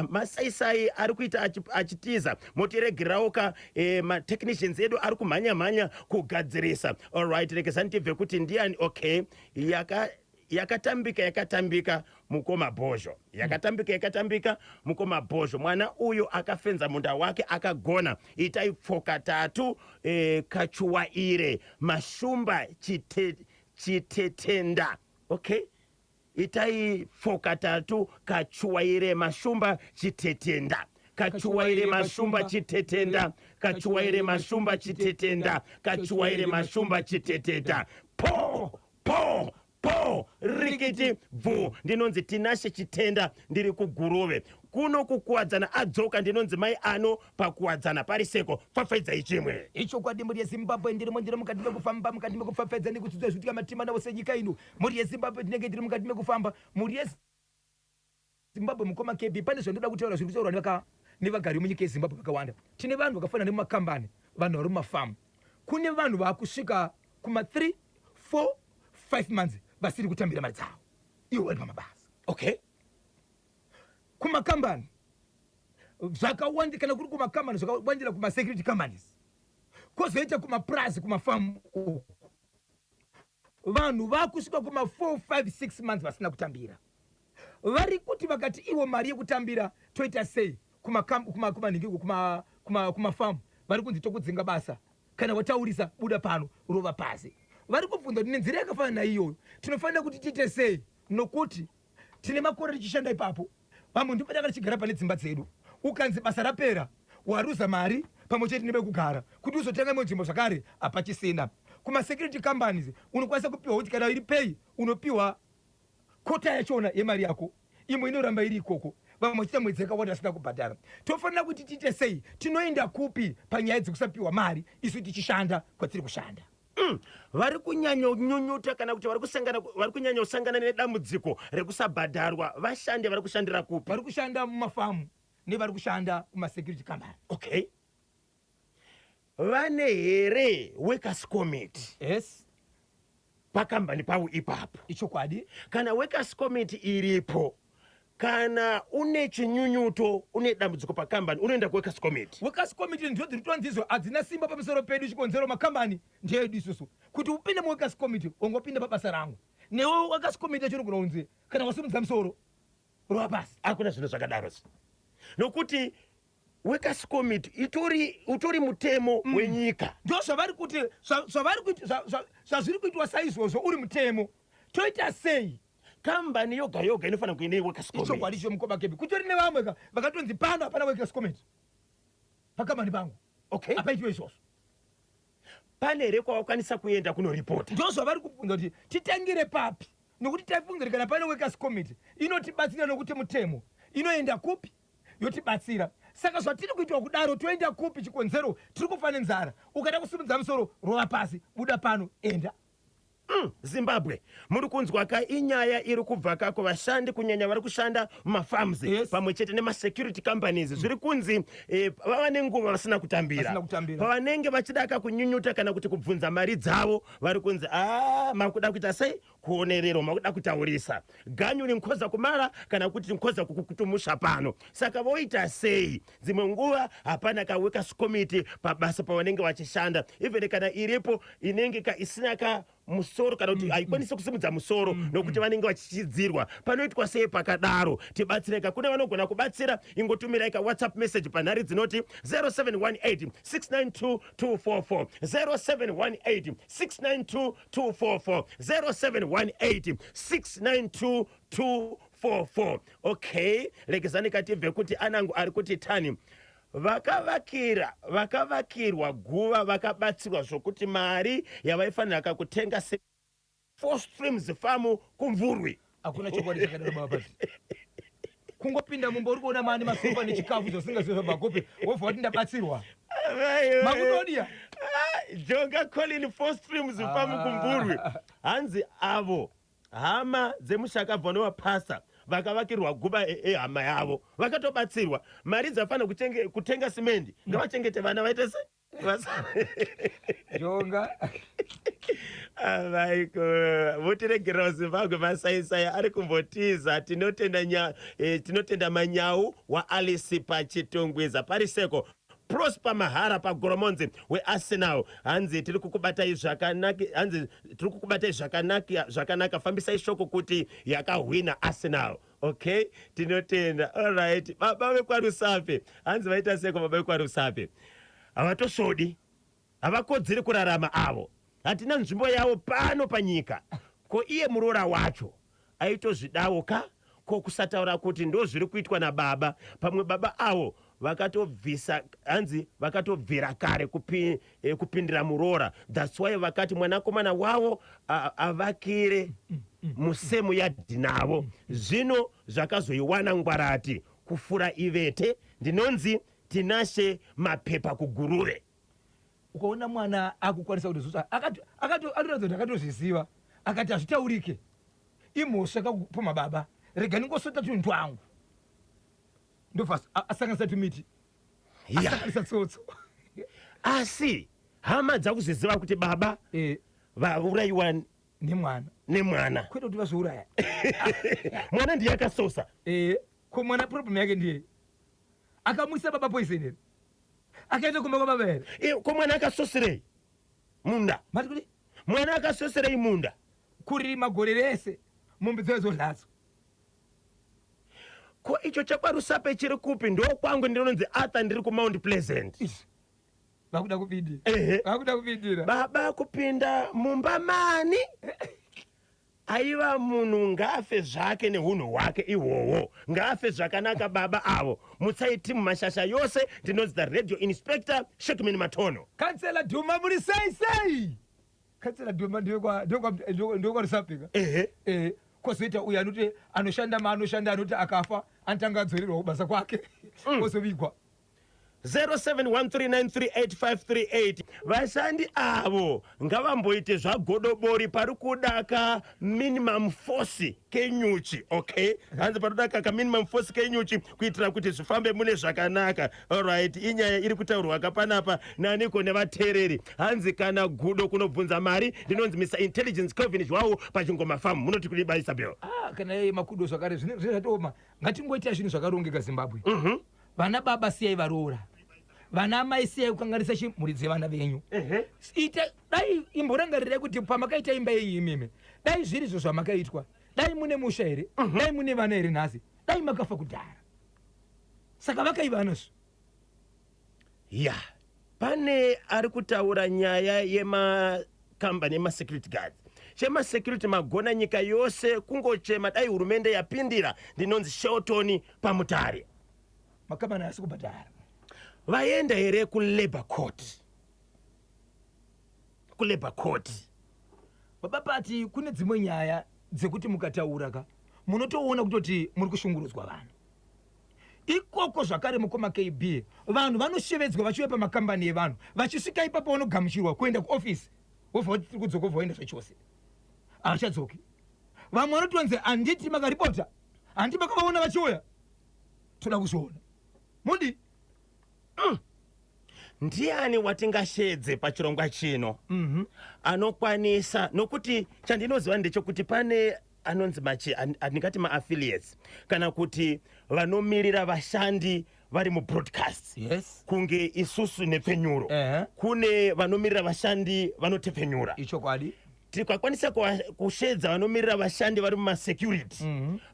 Masaisai ari kuita achitiza. Motiregererawo ka, matechnicians edu ari kumhanya-mhanya kugadzirisa. Alright, rekezani tibve kuti ndiani. Okay, yaka yakatambika, yakatambika mukoma Bhozho, yakatambika, yakatambika mukoma Bhozho. Mwana uyu akafenza munda wake akagona. Itai pfoka tatu, Kachuwaire Mashumba Chitetenda. Okay, itai pfoka tatu, Kachuwaire Mashumba Chitetenda, Kachuwaire Mashumba Chitetenda, Kachuwaire Mashumba Chitetenda, Kachuwaire Mashumba Chitetenda. Po po po, rikiti bvu. Ndinonzi Tinashe Chitenda, ndiri kuGuruve kuno kuKuwadzana. Adzoka. Ndinonzi Mai Ano paKuwadzana. Pariseko? Pfapfaidzai chimwe. Ichokwadi, mhuri yeZimbabwe, ndirimo, ndiri mukati mekufamba, mukati mekupfapfaidza nekudzidza zviitika matima navo senyika ino. Mhuri yeZimbabwe, tinenge tiri mukati mekufamba, mhuri yeZimbabwe. Mukoma KB, pane zvandoda kutaura zviri kutaurwa nevagari vemunyika yeZimbabwe vakawanda. Tine vanhu vakafanana nemumakambani, vanhu vari mumafamu. Kune vanhu vaakusvika kuma 3 4 5 months vasiri kutambira mari dzavo ivo vari pamabasa. Kumakambani zvakawanda, kana kuri kumakambani zvakawandira kumasecurity companies, kwozoita kumapurazi, kumafamu uku vanhu vakusvika kuma 4 5 6 months vasina kutambira. Vari kuti vakati ivo mari yekutambira toita sei? Kumanhingiko, kumafamu vari kunzi tokudzinga basa kana wataurisa, buda pano, rova pasi. Vari kubvunza kuti nenzira yakafanana naiyoyo tinofanira kuti tiite sei, nokuti tine makore tichishanda ipapo, vamwe ndipo tanga tichigara pane dzimba dzedu. Ukanzi basa rapera, waruza mari pamwe chete nepekugara, kuti uzotanga imwe nzvimbo zvakare hapachisina. Kumasecurity companies unokwanisa kupiwa kuti kana iri pay, unopiwa kota yachona yemari yako, imwe inoramba iri ikoko. Vamwe vachiita mwedzi yakawanda vasina kubhadhara. Tofanira kuti tiite sei? Tinoenda kupi panyaya dzekusapiwa mari isu tichishanda kwatiri kushanda? Vari kunyanyonyunyuta kana kuti vari kunyanya kusangana nedambudziko rekusabhadharwa vashandi vari kushandira kupi? Vari kushanda mumafamu nevari kushanda kumasecurity company. Okay, vane here workers committee? Yes. Pakambani pavo ipapo? Ichokwadi. Kana workers committee iripo, kana une chinyunyuto, une dambudziko pakambani, unoenda kuworkers committee. Workers committee ndidzo dziri tonzizo hadzina simba pamusoro pedu. Chikonzero, makambani ndeedu isusu. Kuti upinde muworkers committee, wangopinda pabasa rangu newe. Workers committee yacho inogona kunzi kana wasimudza musoro, rova pasi. Hakuna zvinhu zvakadaro, nokuti workers committee utori mutemo wenyika. Ndo zvavari kuti zvazviri kuitwa saizvozvo uri mutemo, toita sei? Kambani yoga yoga inofanira kuine workers committee. Ichokwadi cho, mukoma Kebi. Kutori nevamwe ka vakatonzi pano hapana workers committee pakambani pangu. Hapaitwe izvozvo. Pane here kwavakwanisa kuenda kunoripota? Ndo zvavari kubvunza kuti titangire papi, nokuti taifunga kuti kana pane workers committee inotibatsira, nokuti mutemo, inoenda kupi yotibatsira? Saka zvatiri kuitwa kudaro, toenda kupi? Chikonzero, tiri kufa nenzara. Ukada kusimudza musoro, rova pasi, buda pano, enda. Zimbabwe, muri kunzwa ka? Inyaya iri kubva ka kuvashandi, kunyanya vari kushanda mumafarms pamwe chete nemasecurity companies. Zviri kunzi vava nenguva vasina kutambira. Vasina kutambira. Pavanenge vachida ka kunyunyuta kana kuti kubvunza mari dzavo, vari kunzi a makuda kuita sei, kuonererwa, makuda kutaurisa ganyu rinkhoza kumara kana kuti nkhoza kukutumusha pano. Saka voita sei? Dzimwe nguva hapana kaworkers committee pabasa pavanenge vachishanda. Even kana iripo, inenge ka isina ka musoro kana kuti haikwanisi kusimudza musoro, nokuti vanenge vachichidzirwa. Panoitwa sei pakadaro? Tibatsireka. Kune vanogona kubatsira, ingotumirai ka WhatsApp message panhare dzinoti 0718 692 244, 0718 692 244, 0718 692 244. Okay, legezani katibve kuti anangu ari kuti tani. Vakavakirwa guva, vakabatsirwa zvokuti mari yavaifanira kakutenga se Four Streams Farm kuMvurwi. Hakuna chokwadi chakadaro, baba Pati. Kungopinda mumba uri kuona mani masofa nechikafu zvasingazivi zvabva kupi, wobva wati ndabatsirwa. Makutodiya. Jonga Colin, Four Streams Farm kuMvurwi. Hanzi avo hama dzemushakabva novapasa vakavakirwa guva ehama yavo, vakatobatsirwa. Mari dzafanira kutenga simendi, ngavachengete vana, vaite se Jonga. Avaiko, votiregerera. Zimbabwe, masaisai ari kumbotiza. Tinotenda manyau waAlice paChitungwiza pariseko. Prosper Mahara paGoromonzi weArsenal, hanzi tiri kukubatai zvakanaka, hanzi tiri kukubatai zvakanaka zvakanaka. Fambisai shoko kuti yakahwina Arsenal. Okay, tinotenda. Alright, baba vekwaRusape, hanzi vaita seko baba vekwaRusape? Havatosvodi, havakodzeri kurarama avo, hatina nzvimbo yavo pano panyika. Ko iye muroora wacho aitozvidawo ka? Ko kusataura kuti ndo zviri kuitwa nababa? Pamwe baba avo vakatobvisa, hanzi vakatobvira kare kupindira muroora. That's why vakati mwanakomana wavo avakire musemu yadhi navo. Zvino zvakazoiwana ngwarati kufura ivete. Ndinonzi Tinashe Mapepa kuGuruve. Ukaona mwana akukwanisa kuti zusa atoratidza kuti akatozviziva, akati hazvitaurike, imhosva kakupoma baba, rega ndingosota tunhu twangu, ndobva asanganisa tumiti, asanganisa tsotso. Asi hama dzakuziziva kuti baba vaurayiwa nemwana. Nemwana. Kwete kuti vazviuraya. Mwana ndiye akasosa. Ko mwana problem yake ndiye akamwisa baba poison here? Akaenda kumba kwababa here? Ko mwana akasosirei munda? Mati kuti? Mwana akasosirei munda? Kurima gore rese, mombe dzaizodladzo. Ko icho chekwaRusape chiri kupi? Ndokwangu, ndinonzi Arthur, ndiri kuMount Pleasant. Izvi vakuda kupindira. Ehe. Vakuda kupindira. Baba kupinda mumba mani? Aiva munhu ngaafe zvake neunhu hwake ihwohwo, ngaafe zvakanaka baba avo. Mutsai timu mashasha yose. Ndinonzi the radio inspector Shekman Matono. Kansela Dhuma, muri sei sei? Kansela Dhoma ndekwaRusapika. Ehe. Kwozoita uyo anoti anoshanda maanoshanda, anoti akafa anotanga adzorerwa kubasa kwake, ozovigwa. 0713938538. Vashandi avo ngavamboite zvagodobori, pari kudaka minimum force kenyuchi. Okay, hanzi parikudaka ka minimum force kenyuchi kuitira kuti zvifambe mune zvakanaka. Alright, inyaya iri kutaurwa kapanapa naniko nevateereri. Hanzi kana gudo kunobvunza mari. Ndinonzi Mr Intelligence Kelvin Zhwawo pachingoma famu. Munoti kudi, ba Isabel? Ah, kana iye makudo zvakare zvine zvatooma. Ngatingoita zvinhu zvakarongeka, Zimbabwe. Vana baba, siyai varoora. Vana amai, siyai kukanganisa mhuri dzevana venyu. Ita dai imborangarirai kuti pamakaita imba yenyu imimi, dai zviri izvo zvamakaitwa, dai mune musha here? Dai mune vana here nhasi? Dai makafa kudhara. Saka vakai vanazvo. Ya, pane ari kutaura nyaya yemakambani emasecurity guards. Chemasecurity magona, nyika yose kungochema, dai hurumende yapindira. Ndinonzi Shelton paMutare. Makambani asi kubhadhara. Vaenda here kulabour court? Kulabour court. Baba Pati, kune dzimwe nyaya dzekuti mukataura ka, munotoona kutoti muri kushungurudzwa vanhu ikoko. Zvakare, mukoma KB, vanhu vanoshevedzwa vachiuya pamakambani evanhu. Vachisvika ipapo vanogamuchirwa kuenda kuofisi, wobva vati tiri kudzoka, wobva vaenda zvachose, havachadzoki. Vamwe vanotonzi, "Handiti makaripota? Handiti makavaona vachiuya? Toda kuzviona mudi." Ndiani watingashedze pachirongwa chino anokwanisa? Nokuti chandinoziva ndechekuti pane anonzi machi andingati maaffiliates kana kuti vanomirira vashandi vari mubroadcast, kunge isusu nepfenyuro. Kune vanomirira vashandi vanotepfenyura. Ichokwadi. Tikakwanisa kushedza vanomirira vashandi vari mumasecurity,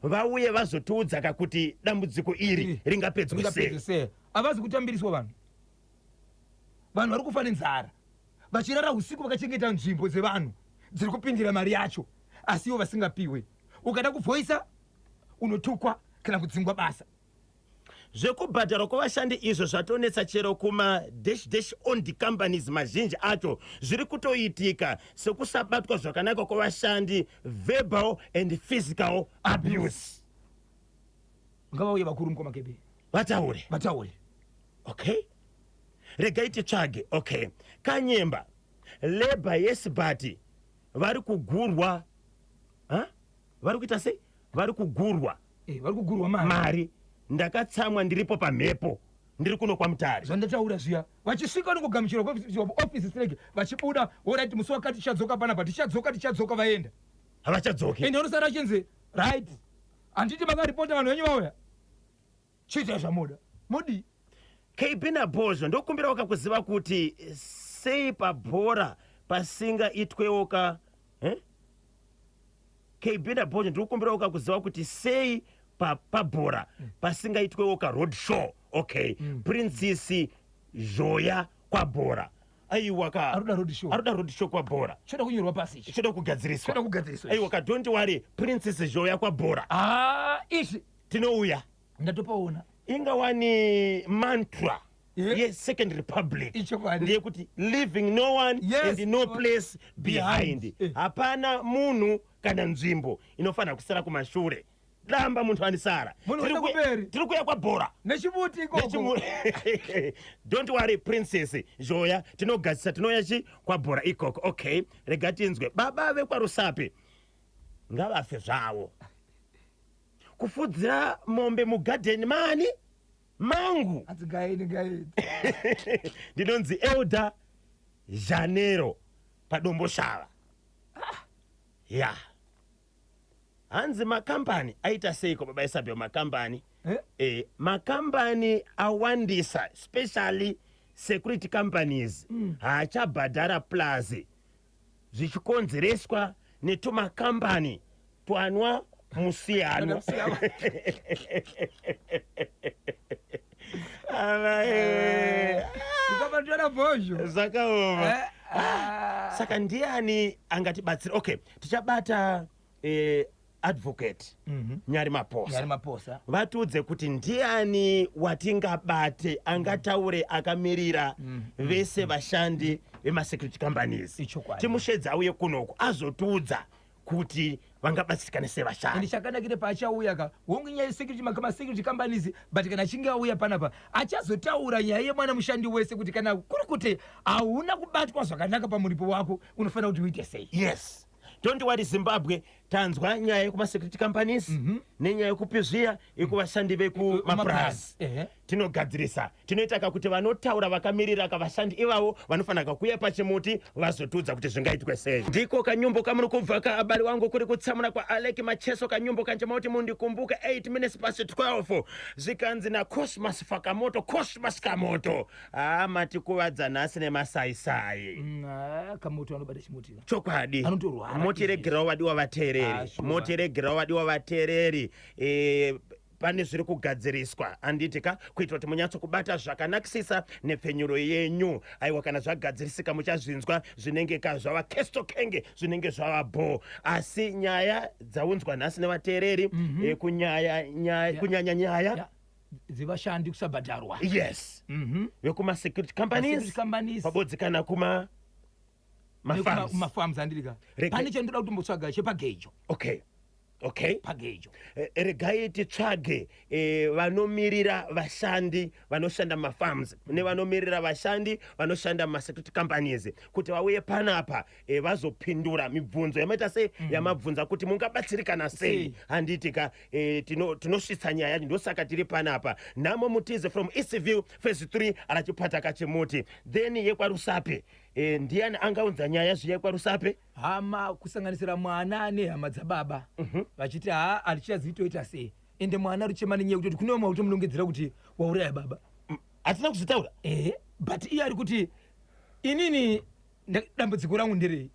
vauye vazotiudza kakuti dambudziko iri ringapedzwe sei. Ringapedzwe sei? Havazi kutambiriswa vanhu. Vanhu vari kufa nenzara, vachirara usiku vakachengeta nzvimbo dzevanhu dziri kupindira mari yacho, asi ivo vasingapiwe. Ukada kuvhoisa unotukwa kana kudzingwa basa. Zvekubhadharwa kwevashandi izvo zvatonetsa chero kuma dash dash owned companies mazhinji acho. Zviri kutoitika sekusabatwa zvakanaka kwevashandi, verbal and physical abuse. Ngavauye vakuru, mukoma KB. Vataure. Vataure. Okay, regai titsvage. Okay, Kanyemba labour, yes, but vari kugurwa. Ha? Vari kuita sei? Vari kugurwa. Vari kugurwa mari. Mari. Ndakatsamwa, ndiripo pamhepo, ndiri kuno kwaMutare. Zvandataura zviya, vachisvika vanongogamuchirwa office strike, vachibuda, alright, musi wakati tichadzoka panapa, tichadzoka, tichadzoka, vaenda. Havachadzoki. Ende vanosara achinzi, "Right, handiti makaripota? Vanhu venyu vauya, chiitai zvamuda mudii." KB naBhozho, ndokumbirawo kakuziva kuti sei pabhora pasingaitwewo ka, eh? KB naBhozho, ndikukumbirawo kakuziva kuti sei pabhora pasingaitwewo ka road show. Okay, Princess Zhoya kwabhora. Aiwa ka. Aruda road show. Aruda road show kwabhora. Choda kunyorwa pasi ichi. Choda kugadziriswa. Choda kugadziriswa ichi. Aiwa ka, don't worry, Princess Zhoya kwabhora. Ah, izvi. Tinouya. Ndatopaona. Ingawani mantra yeSecond Republic Ichokwadi. ndeyekuti leaving no one and no place behind. Behind. Hapana munhu kana nzvimbo inofanira kusara kumashure. Damba munhu anisara. Munhu wese kumberi. Tiri kuya kwabhora. Nechimuti ikoko. Don't worry, Princess Zhoya, tinogadzisa, tinouya chi kwabhora ikoko. Okay, rega tinzwe baba vekwaRusape. Ngavafe zvavo, kufudzira mombe mugadheni mani mangu. Hanzi ngaeni, ngaeni. Ndinonzi Elder Janero paDomboshava. Ya, hanzi makambani aita seiko, baba Isabel? Makambani Eh? Makambani awandisa, especially security companies, haachabhadhara, plus zvichikonzereswa netumakambani twanwa musiyano. Musiyano. Ava, Ndikabatana Bhozho. Zvakaoma. Ah. Saka ndiani angatibatsira? Okay, tichabata Advocate Nyari Maposa. Nyari Maposa. Vatiudze kuti ndiani watingabate angataure akamirira vese vashandi. vemasecurity companies. Ichokwadi. Timushedza auye kunoku azotiudza kuti vangabatsirikane sei Ende vashandi. Chakanakire paachauya ka, hongu nyaya yesecurity, masecurity companies, but kana achinge auya panapa achazotaura nyaya yemwana mushandi wese, kuti kana kuri kuti hauna kubatwa zvakanaka pamuripo wako, unofanira kuti uite sei. Yes, don't worry Zimbabwe, tanzwa nyaya yekumasecurity companies nenyaya yekupi zviya yekuvashandi vekumapurazi. Tinogadzirisa, tinoita kakuti vanotaura vakamirira kavashandi ivavo vanofanira kuuya pachimuti vazotiudza kuti zvingaitwe sei. Ndiko kanyumbo kamuri kubva kaabari wangu kuri kutsamura kwaAleki Macheso, kanyumbo kanjema kuti mundikumbuke. 8 minutes past 12, zvikanzi naCosmas Fakamoto, Cosmas Kamoto, haa, matikuvadza nhasi nemasaisai. Ah, Kamoto anobata chimuti. Chokwadi. Anotorwara. Motiregerawo vadiwa vateereri. Ah, sure. Motiregerawo vadiwa vateereri, pane zviri kugadziriswa, handiti ka, kuitira kuti munyatsokubata zvakanakisisa nepfenyuro yenyu. Aiwa, kana zvagadzirisika muchazvinzwa, zvinenge ka zvava kesto kenge zvinenge zvava bho. Asi nyaya dzaunzwa nhasi nevateereri, kunyaya nyaya, kunyanya nyaya Dzevashandi kusabhadharwa. Yes, vekumasecurity companies. Security companies. Pabodzi kana kuma mafarms. Kumafarms, handirika? Pane chandoda kutombotsvaga chepagejo. Okay. Pagejo. Regai titsvage vanomirira vashandi vanoshanda mumafarms nevanomirira vashandi vanoshanda mumasecurity companies kuti vauye panapa, vazopindura mibvunzo yamaita sei, yamabvunza kuti mungabatsirikana sei. Sei. Handiti ka, tinosvitsa nyaya yacho, ndosaka tiri panapa. Nhamo Mutize from Eastview Phase 3 arachipata kachimuti. Then yekwaRusape, ndiani angaunza nyaya zviya yekwaRusape? Hama, kusanganisira mwana nehama dzababa, vachiti ha, hatichazivi toita sei. Ende mwana arichema nenyaya yekutoti kune vamwe vakutomulongedzera kuti wauraya baba. Hatina kuzvitaura. Ehe, but iye ari kuti inini dambudziko rangu nderei?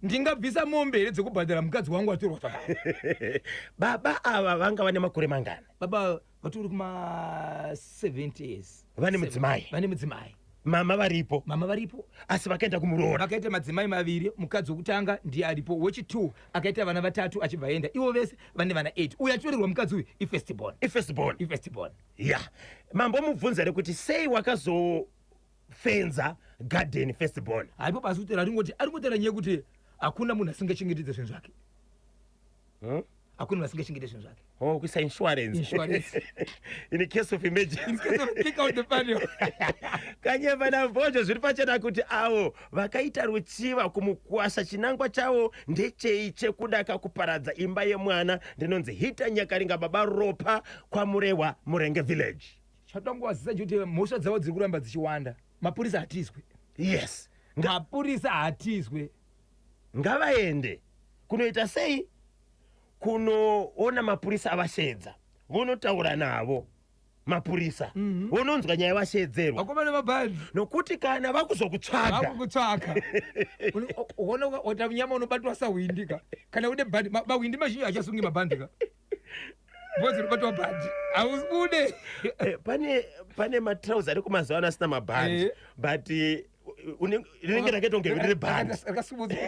Ndingabvisa mombe here dzekubhadhara mukadzi wangu atorwa zvakare? Baba ava vanga vane makore mangana? Baba vatori kuma 70 years. Vane mudzimai? Vane mudzimai. Mama varipo? Mama varipo. Asi vakaenda kumuroora? Vakaita madzimai maviri. Mukadzi wokutanga ndiye aripo, wechi2 akaita vana vatatu achibva aenda. Ivo vese vane vana 8. Uyu achitorerwa mukadzi uyu ifirst born. Ifirst born. Ifirst born. Ya, mambomubvunza here kuti sei wakazofenza garden, first born? Haipo pasi kutera, aringoti aringotera nyaya yekuti hakuna munhu asingachengetedze zvinhu zvake. Hakuna munhu asingachengetedze zvinhu zvake. Oh, kuisa insurance. Insurance. In case of emergency. In case of kick out the panel. Kanyemba nabhojo, zviri pachena kuti avo vakaita ruchiva kumukwasha chinangwa chavo ndechei chekudaka kuparadza imba yemwana? Ndinonzi Hita Nyakaringa, Baba Ropa, kwaMurewa, Murenge Village. Chatangowazisa chekuti mhosva dzavo dziri kuramba dzichiwanda. Mapurisa hatizwe. Yes. Mapurisa hatizwe. Ngavaende kunoita sei, kunoona mapurisa avashedza, vonotaura navo mapurisa, vononzwa nyaya vashedzerwa. Vakomana mabhandi. Nokuti kana vakuzokutsvaga, Vakukutsvaka, uona ota nyama unobatwa sahwindi ka. Kana une bhandi, mahwindi mazhinji achasungi mabhandi ka, bhozi unobatwa bhandi, haubude. Pane matrauza ari kumazuva ano asina mabhandi, but rinenge rakaita kunge riri bhandi. Rakasimudzwa.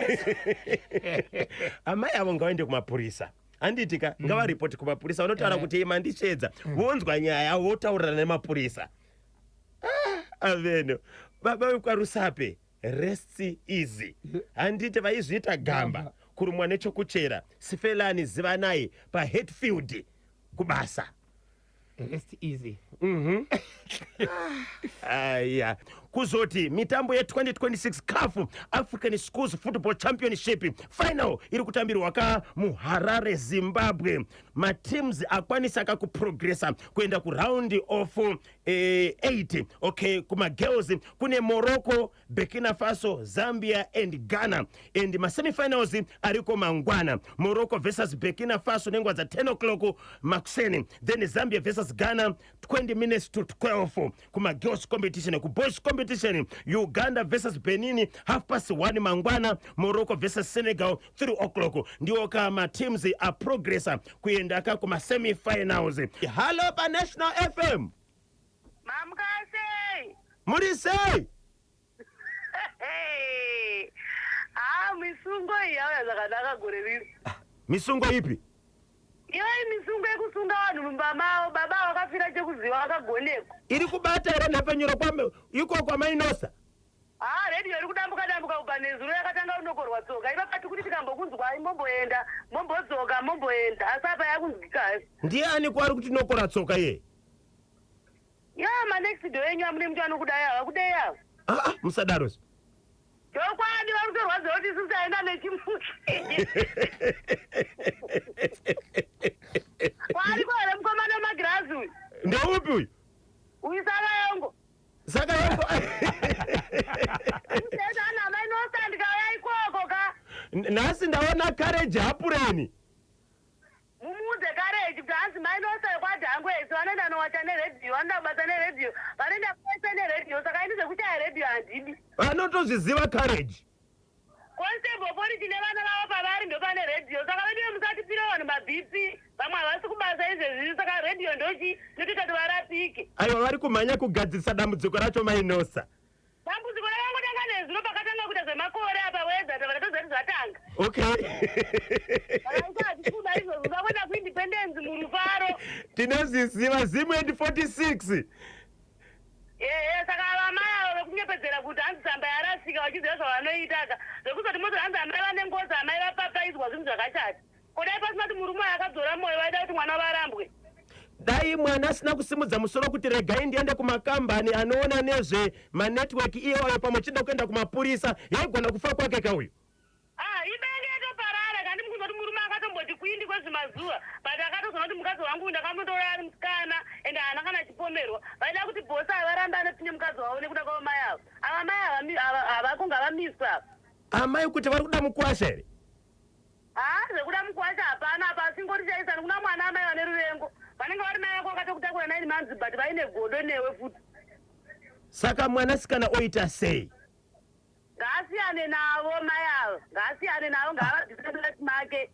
Amai avo ngavaende kumapurisa, handiti ka? Ngavaripoti kumapurisa, vanotaura kuti mandishedza, vonzwa nyaya, votaurirana nemapurisa. Ah, aveno baba vekwaRusape, rest easy, handiti? Vaizviita gamba Gamba. Kurumwa nechokuchera. Sifelani Zivanai paHatfield kubasa. Rest easy. Aya, kuzoti mitambo ye2026 CAF African Schools Football Championship final iri kutambirwa ka muHarare, Zimbabwe. Mateams akwanisa kakuprogressa kuenda kuround of 8. Okay, kumagirls kune Morocco, Burkina Faso, Zambia and Ghana, and masemifinals ariko mangwana: Morocco versus Burkina Faso nenguva dza10 o'clock makuseni, then Zambia versus Ghana 20 minutes to 12 kumagirls competition. Kuboys competition, Uganda versus Benin half past 1 mangwana, Morocco versus Senegal 3 o'clock. Ndiwo ka mateams aprogressa kuenda ka kumasemifinals. Hallo paNational FM. Mamukasei. Muri sei? Ha, misungo iyi yauya zvakanaka gore rino. Misungo ipi? Iwai misungo yekusunga vanhu mumba mavo, baba vakafira chekuziva vakagonekwa. Iri kubata here nhepfenyuro iko kwamainosa? Haa, redhiyo iri kudambuka dambuka kubva nezuro yakatanga kunokorwa tsoka. Ipapa tikuti tikambokunzwai momboenda, mombodzoka, momboenda. Asi apa yakunzwika hayo. Ndiani kwaari kutinokora tsoka iye? Ya, manext door enyu amune muti anokudai ava, kudei ava. Aa, musadaro. Chokwadi vari kutorwadziwa kuti isusu taenda nechimuti. Kwaariko here mukomana wemagirazi uyu? Ndeupi uyu? Uyu Sakayongo. Saka yongo. Ndeza ana amai Nosta ndikauya ikoko ka. Nhasi ndaona Courage Hapureni. Mumuudze Courage kuti hanzi mai Nosta vekwaDhangwesi vanoenda nowacha neredhiyo, vanoda kubasa neredhiyo, vanoenda kwese neredhiyo saka ini zvekushaya redhiyo handidi. Vanotozviziva Courage. Constable Poriti nevana vavo pavari ndopane radio saka veduwe musatipire vanhu maBP vamwe havasi kubasa izvezvi saka radio ndochi ndotoita kuti varapike. Aiwa vari kumhanya kugadzirisa dambudziko racho mai Nosa. Dambudziko rakangotanga nezuro pakatanga kuita zvemakore apa wedza tabva tatoziva kuti zvatanga. Okay. Vakaisa hatisi kuda izvozvo vakuenda kuindependence murufaro. Tinozviziva Zim and 46. Ehe saka ava amai ava vekunyepedzera kuti hanzi tsamba yarasika vachiziva zvavanoita ka zvekuzoti mozoti hanzi amai vane ngozi amai vapapaidzwa zvinhu zvakashata ko dai pasina kuti murume uyu akadzora moyo vaida kuti mwana varambwe. Dai mwana asina kusimudza musoro kuti regai ndiende kumakambani anoona nezve manetwork iwayo pamwe chida kuenda kumapurisa yaigona kufa kwake ka uyu. Ah ibenge yatoparara kandi mukunzwa kuti murume akatomboti kwindi kwezvimazuva but akatozoona kuti mukadzi wangu uyu ndakamutouraya ari musikana and haana kana chipomerwa. Vaida kuti boss ava varambe anopinye mukadzi wavo nekuda kwavo mai ava. Ava mai ava ava havako ngavamiswe ava. Amai kuti vari kuda mukuwasha here? Haa zvekuda mukuwasha hapana apa asi ingori chaisani kuna mwana amai vane ruvengo vanenge vari mai vako vakatokutakura 9 months but vaine godo newe futi. Saka mwanasikana oita sei? Ngaasiyane navo mai ava ngaasiyane navo ngaavabvise muleft make.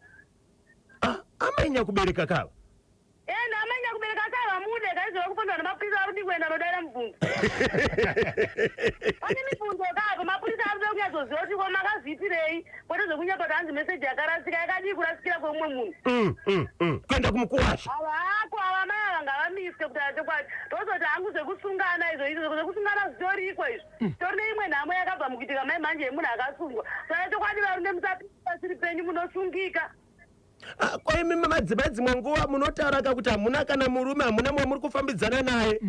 Ah, amai nyakubereka kava. Ende amai nyakubereka asi havamude kaizova kufonderwa nemapurisa vari kudii kuenda nodaira mubvunzo. Pane mibvunzo ka apo mapurisa ari kuda kunyatsoziva kuti ko makazviitirei kwete zvekunyepa kuti hanzi meseji yakarasika yakadii kurasikira kweumwe munhu. Kuenda kumukuwasha. Havako ava amai ava ngavamiswe kutaura chokwadi. Tozoti hangu zvekusungana izvo izvo zvekusungana zvitoriko izvo. Tori neimwe nhamo yakabva mukuitika mai manje yemunhu akasungwa. Saka chokwadi varume musapinda pasiri penyu munosungika. Ah, ko imi madzimai dzimwe nguva munotaura ka kuti hamuna kana murume hamuna mwamuri kufambidzana naye.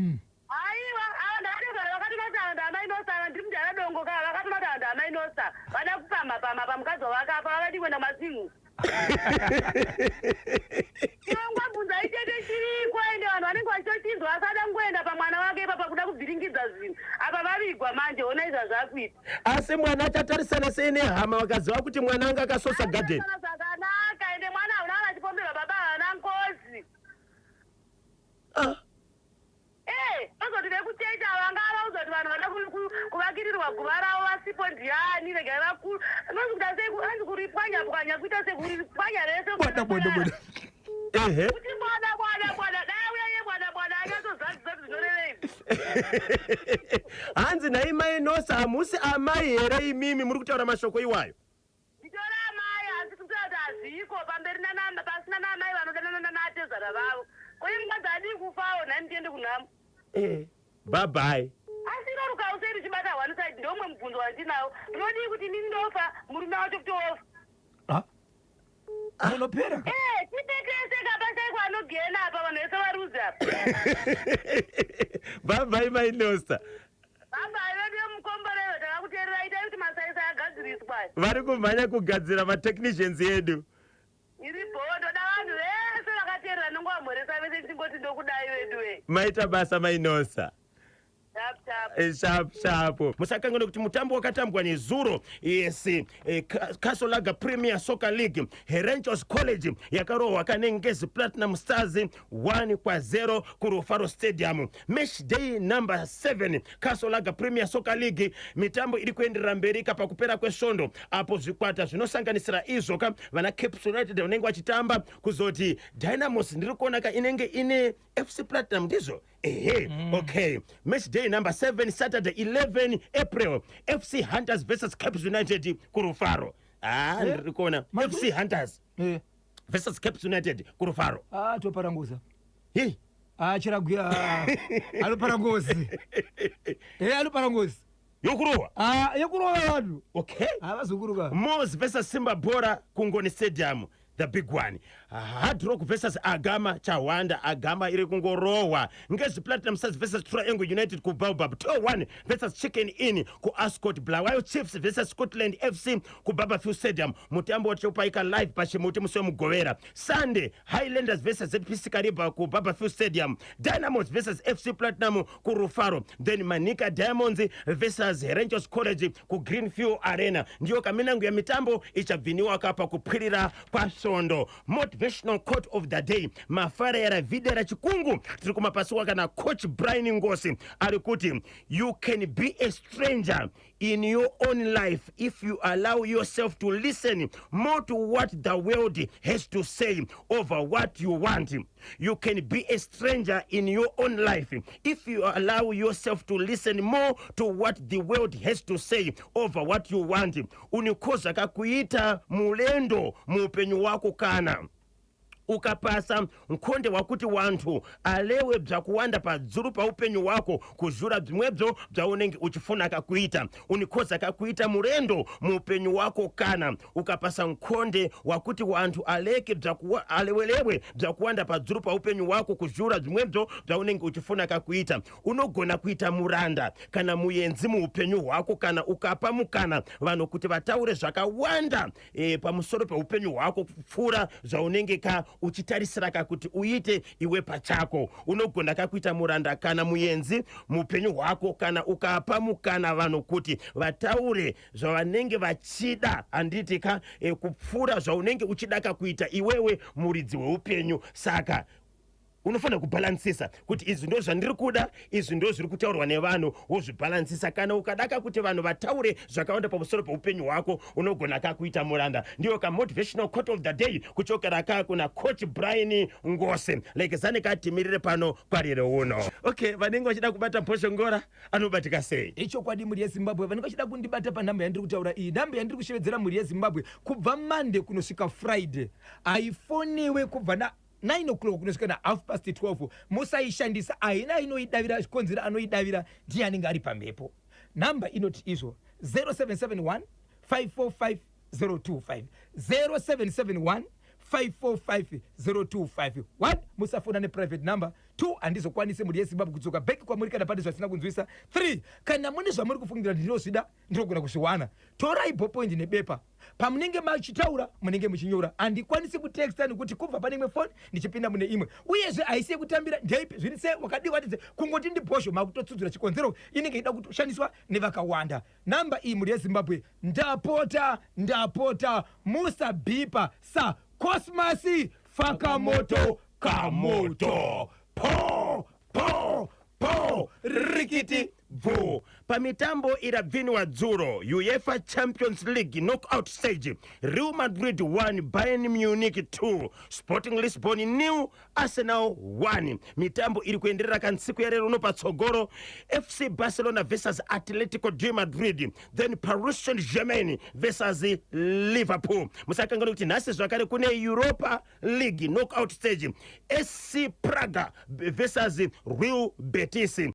Aiwa ava ndakatogara vakatona kuti ava ndaamai Nosta ava ndiri mudhara dongo ka vakatona kuti ava ndaamai Nosta vada kupamha pamha pamukadzi wavakapa vakadii kuenda kumasingu. Chirongwa bvunzai chete chiriko ende vanhu vanenge vachitochinzwa asi ada kungoenda pamwana wake ipapa kuda kubviringidza zvinhu apa vavigwa manje honai zvazvakuita. Asi mwana achatarisana sei nehama vakaziva kuti mwana anga akasosa garden. Anotarisana zvakanaka ende mwana hauna kana achipomerwa baba havana ngozi. Ah. Eh, vazoti vekuchechi ava vanga vaudza kuti vanhu vada kuvakirirwa guva ravo vasipo ndiani regai vakuru vanzi kuita sei hanzi kuripwanya pwanya kuita sekuripwanya rese Bwada, bwada, bwada. Ehe. kuti bwada bwada bwada dai auya iye bwada bwada anyatsozadzisa kuti zvinorevei Hanzi nhai mai Nosa hamusi amai here imimi muri kutaura mashoko iwayo? Nditori amai asi kutaura kuti hazviko pamberi nana pasina naamai vanodanana nanaatezvara vavo. Ko iye mukadzi adii kufawo nhai mutiende kunhamo. Eh. Bye bye. Asi iro rukawo sei richibata one side ndoumwe mubvunzo wandinawo. Rinodii kuti inini ndofa murume wacho kuti ofa. Ah. Munopera ka. Eh, tipe tese ka pashaikwa anogena apa vanhu vese varuzi apa. Bye bye mai Nosa. Baba vedu vemukomborero takakuteererai itai kuti masaisai agadziriswe aya. Vari kumhanya kugadzira matechnicians edu. Iri bhoo ndoda vanhu vese vakateerera ndongovamhoresa vese ndichingoti ndokudai veduwee. Maita basa mai Nosa. Sharp sharp. Eh, Sharp sharp. Musakanganwe kuti mutambo wakatambwa nezuro yes eh, Castle Lager Premier Soccer League Herentals College yakarohwa kanengezi Platinum Stars 1 kwa 0 kuRufaro Stadium. Match day number 7 Castle Lager Premier Soccer League mitambo iri kuenderera mberi ka pakupera kwesvondo apo zvikwata zvinosanganisira izvo ka vana Caps United vanenge vachitamba kuzoti Dynamos ndiri kuona ka inenge ine FC Platinum ndizvo ehe okay match day number 7 Saturday 11 April FC Hunters versus Caps United kuRufaro. Ah ndiri kuona FC Hunters versus Caps United kuRufaro. Ah, toparanguza. Hey. Ah, chiragwi ah, anopara ngozi. Eh, anopara ngozi. Yokurohwa. Ah, yekurova vanhu. Okay. Havazukuru ka. MWOS versus Simba Bhora kuNgoni Stadium, the big one. Hard Rock versus Agama Chawanda. Agama iri kungorohwa. Ngezi Platinum Stars versus Triangle United kuBaobab. 2-1 versus Chicken Inn kuAscot. Bulawayo Chiefs versus Scotland FC kuBabourfields Stadium. Mutambo wachopaika live pachimuti musi wemugovera. Sunday, Highlanders versus ZPC Kariba kuBabourfields Stadium. Dynamos versus FC Platinum kuRufaro. Then Manica Diamonds versus Rangers College kuGreenfield Arena. Ndiyo kaminango ya mitambo ichabviniwa kapa kupwirira kwasvondo. Motivational quote of the day, mafarera videra chikungu tiri kumapasiwa kana Coach Brian Ngosi ari kuti, "You can be a stranger in your own life if you allow yourself to listen more to what the world has to say over what you want. You can be a stranger in your own life if you allow yourself to listen more to what the world has to say over what you want." Unikhoza kakuita mulendo muupenyu wako kana ukapasa nkhonde wakuti wanthu alewe bzakuwanda padzulu pa upenyu wako kuzhura bzimwebzo bzaunenge uchifuna kakuita. Unikhoza kakuita mulendo mu upenyu wako kana ukapasa nkhonde wakuti wanthu aleke alewelewe bzakuwanda padzulu pa upenyu wako kuzhura bzimwebzo bzaunenge uchifuna kakuita. Unogona kuita muranda kana muyenzi muupenyu hwako kana ukapa mukana vanhu kuti vataure zvakawanda pamusoro peupenyu hwako kupfuura zvaunenge ka uchitarisira ka kuti uite iwe pachako. Unogona kakuita muranda kana muyenzi muupenyu hwako kana ukapa mukana vanhu kuti vataure zvavanenge vachida, handiti ka, kupfuura zvaunenge uchida kakuita iwewe muridzi weupenyu. Saka unofanira kubhalansisa kuti izvi ndo zvandiri kuda, izvi ndo zviri kutaurwa nevanhu, wozvibhalansisa. Kana ukadaka kuti vanhu vataure zvakawanda pamusoro peupenyu hwako, unogona kakuita muranda. Ndiyo kamotivational quote of the day kuchokera ka kuna Coach Brian Ngose. Lekezani katimirire pano kwarire uno. Okay, vanenge vachida kubata Bhozhongora anobatika sei? Ichokwadi, mhuri yeZimbabwe, vanenge vachida kundibata panhamba yandiri kutaura iyi, nhamba yandiri kushevedzera mhuri yeZimbabwe kubva Monday kunosvika Friday, haifoniwe kubva na 9 o'clock kunosvika na half past 12. Musaishandisa, haina inoidavira. Zvikonzero anoidavira ndiye anenge ari pamhepo. Nhamba inoti izvo 0771 545 025, 0771 545 025. 1, musafona neprivate number. 2, handizokwanisi, mhuri yeZimbabwe, kudzoka back kwamuri kana pane zvasina kunzwisa. 3, kana mune zvamuri kufungira ndinozvida, ndinogona kuzviwana, torai ballpoint nebepa. Pamunenge machitaura munenge muchinyora. Handikwanisi kutexta nekuti kubva pane imwe foni ndichipinda mune imwe, uyezve haisi yekutambira. Ndeipi, zviri sei, wakadiwa tidze, kungoti ndibhosho makutotsudzura. Chikonzero inenge ida kutoshandiswa nevakawanda namba iyi. Mhuri yeZimbabwe, ndapota, ndapota, musabhipa sa Cosmas Fakamoto Kamoto po po po rikiti bvu. Pamitambo irabviniwa dzuro, UEFA Champions League knockout stage, Real Madrid 1, Bayern Munich 2, Sporting Lisbon 0, Arsenal 1. Mitambo iri kuenderera kansiku yarero uno patsogoro, FC Barcelona versus Atletico de Madrid, then Paris Saint Germain versus Liverpool. Musakanganwa kuti nhasi zvakare kune Europa League knockout stage, SC Praga versus Real Betis.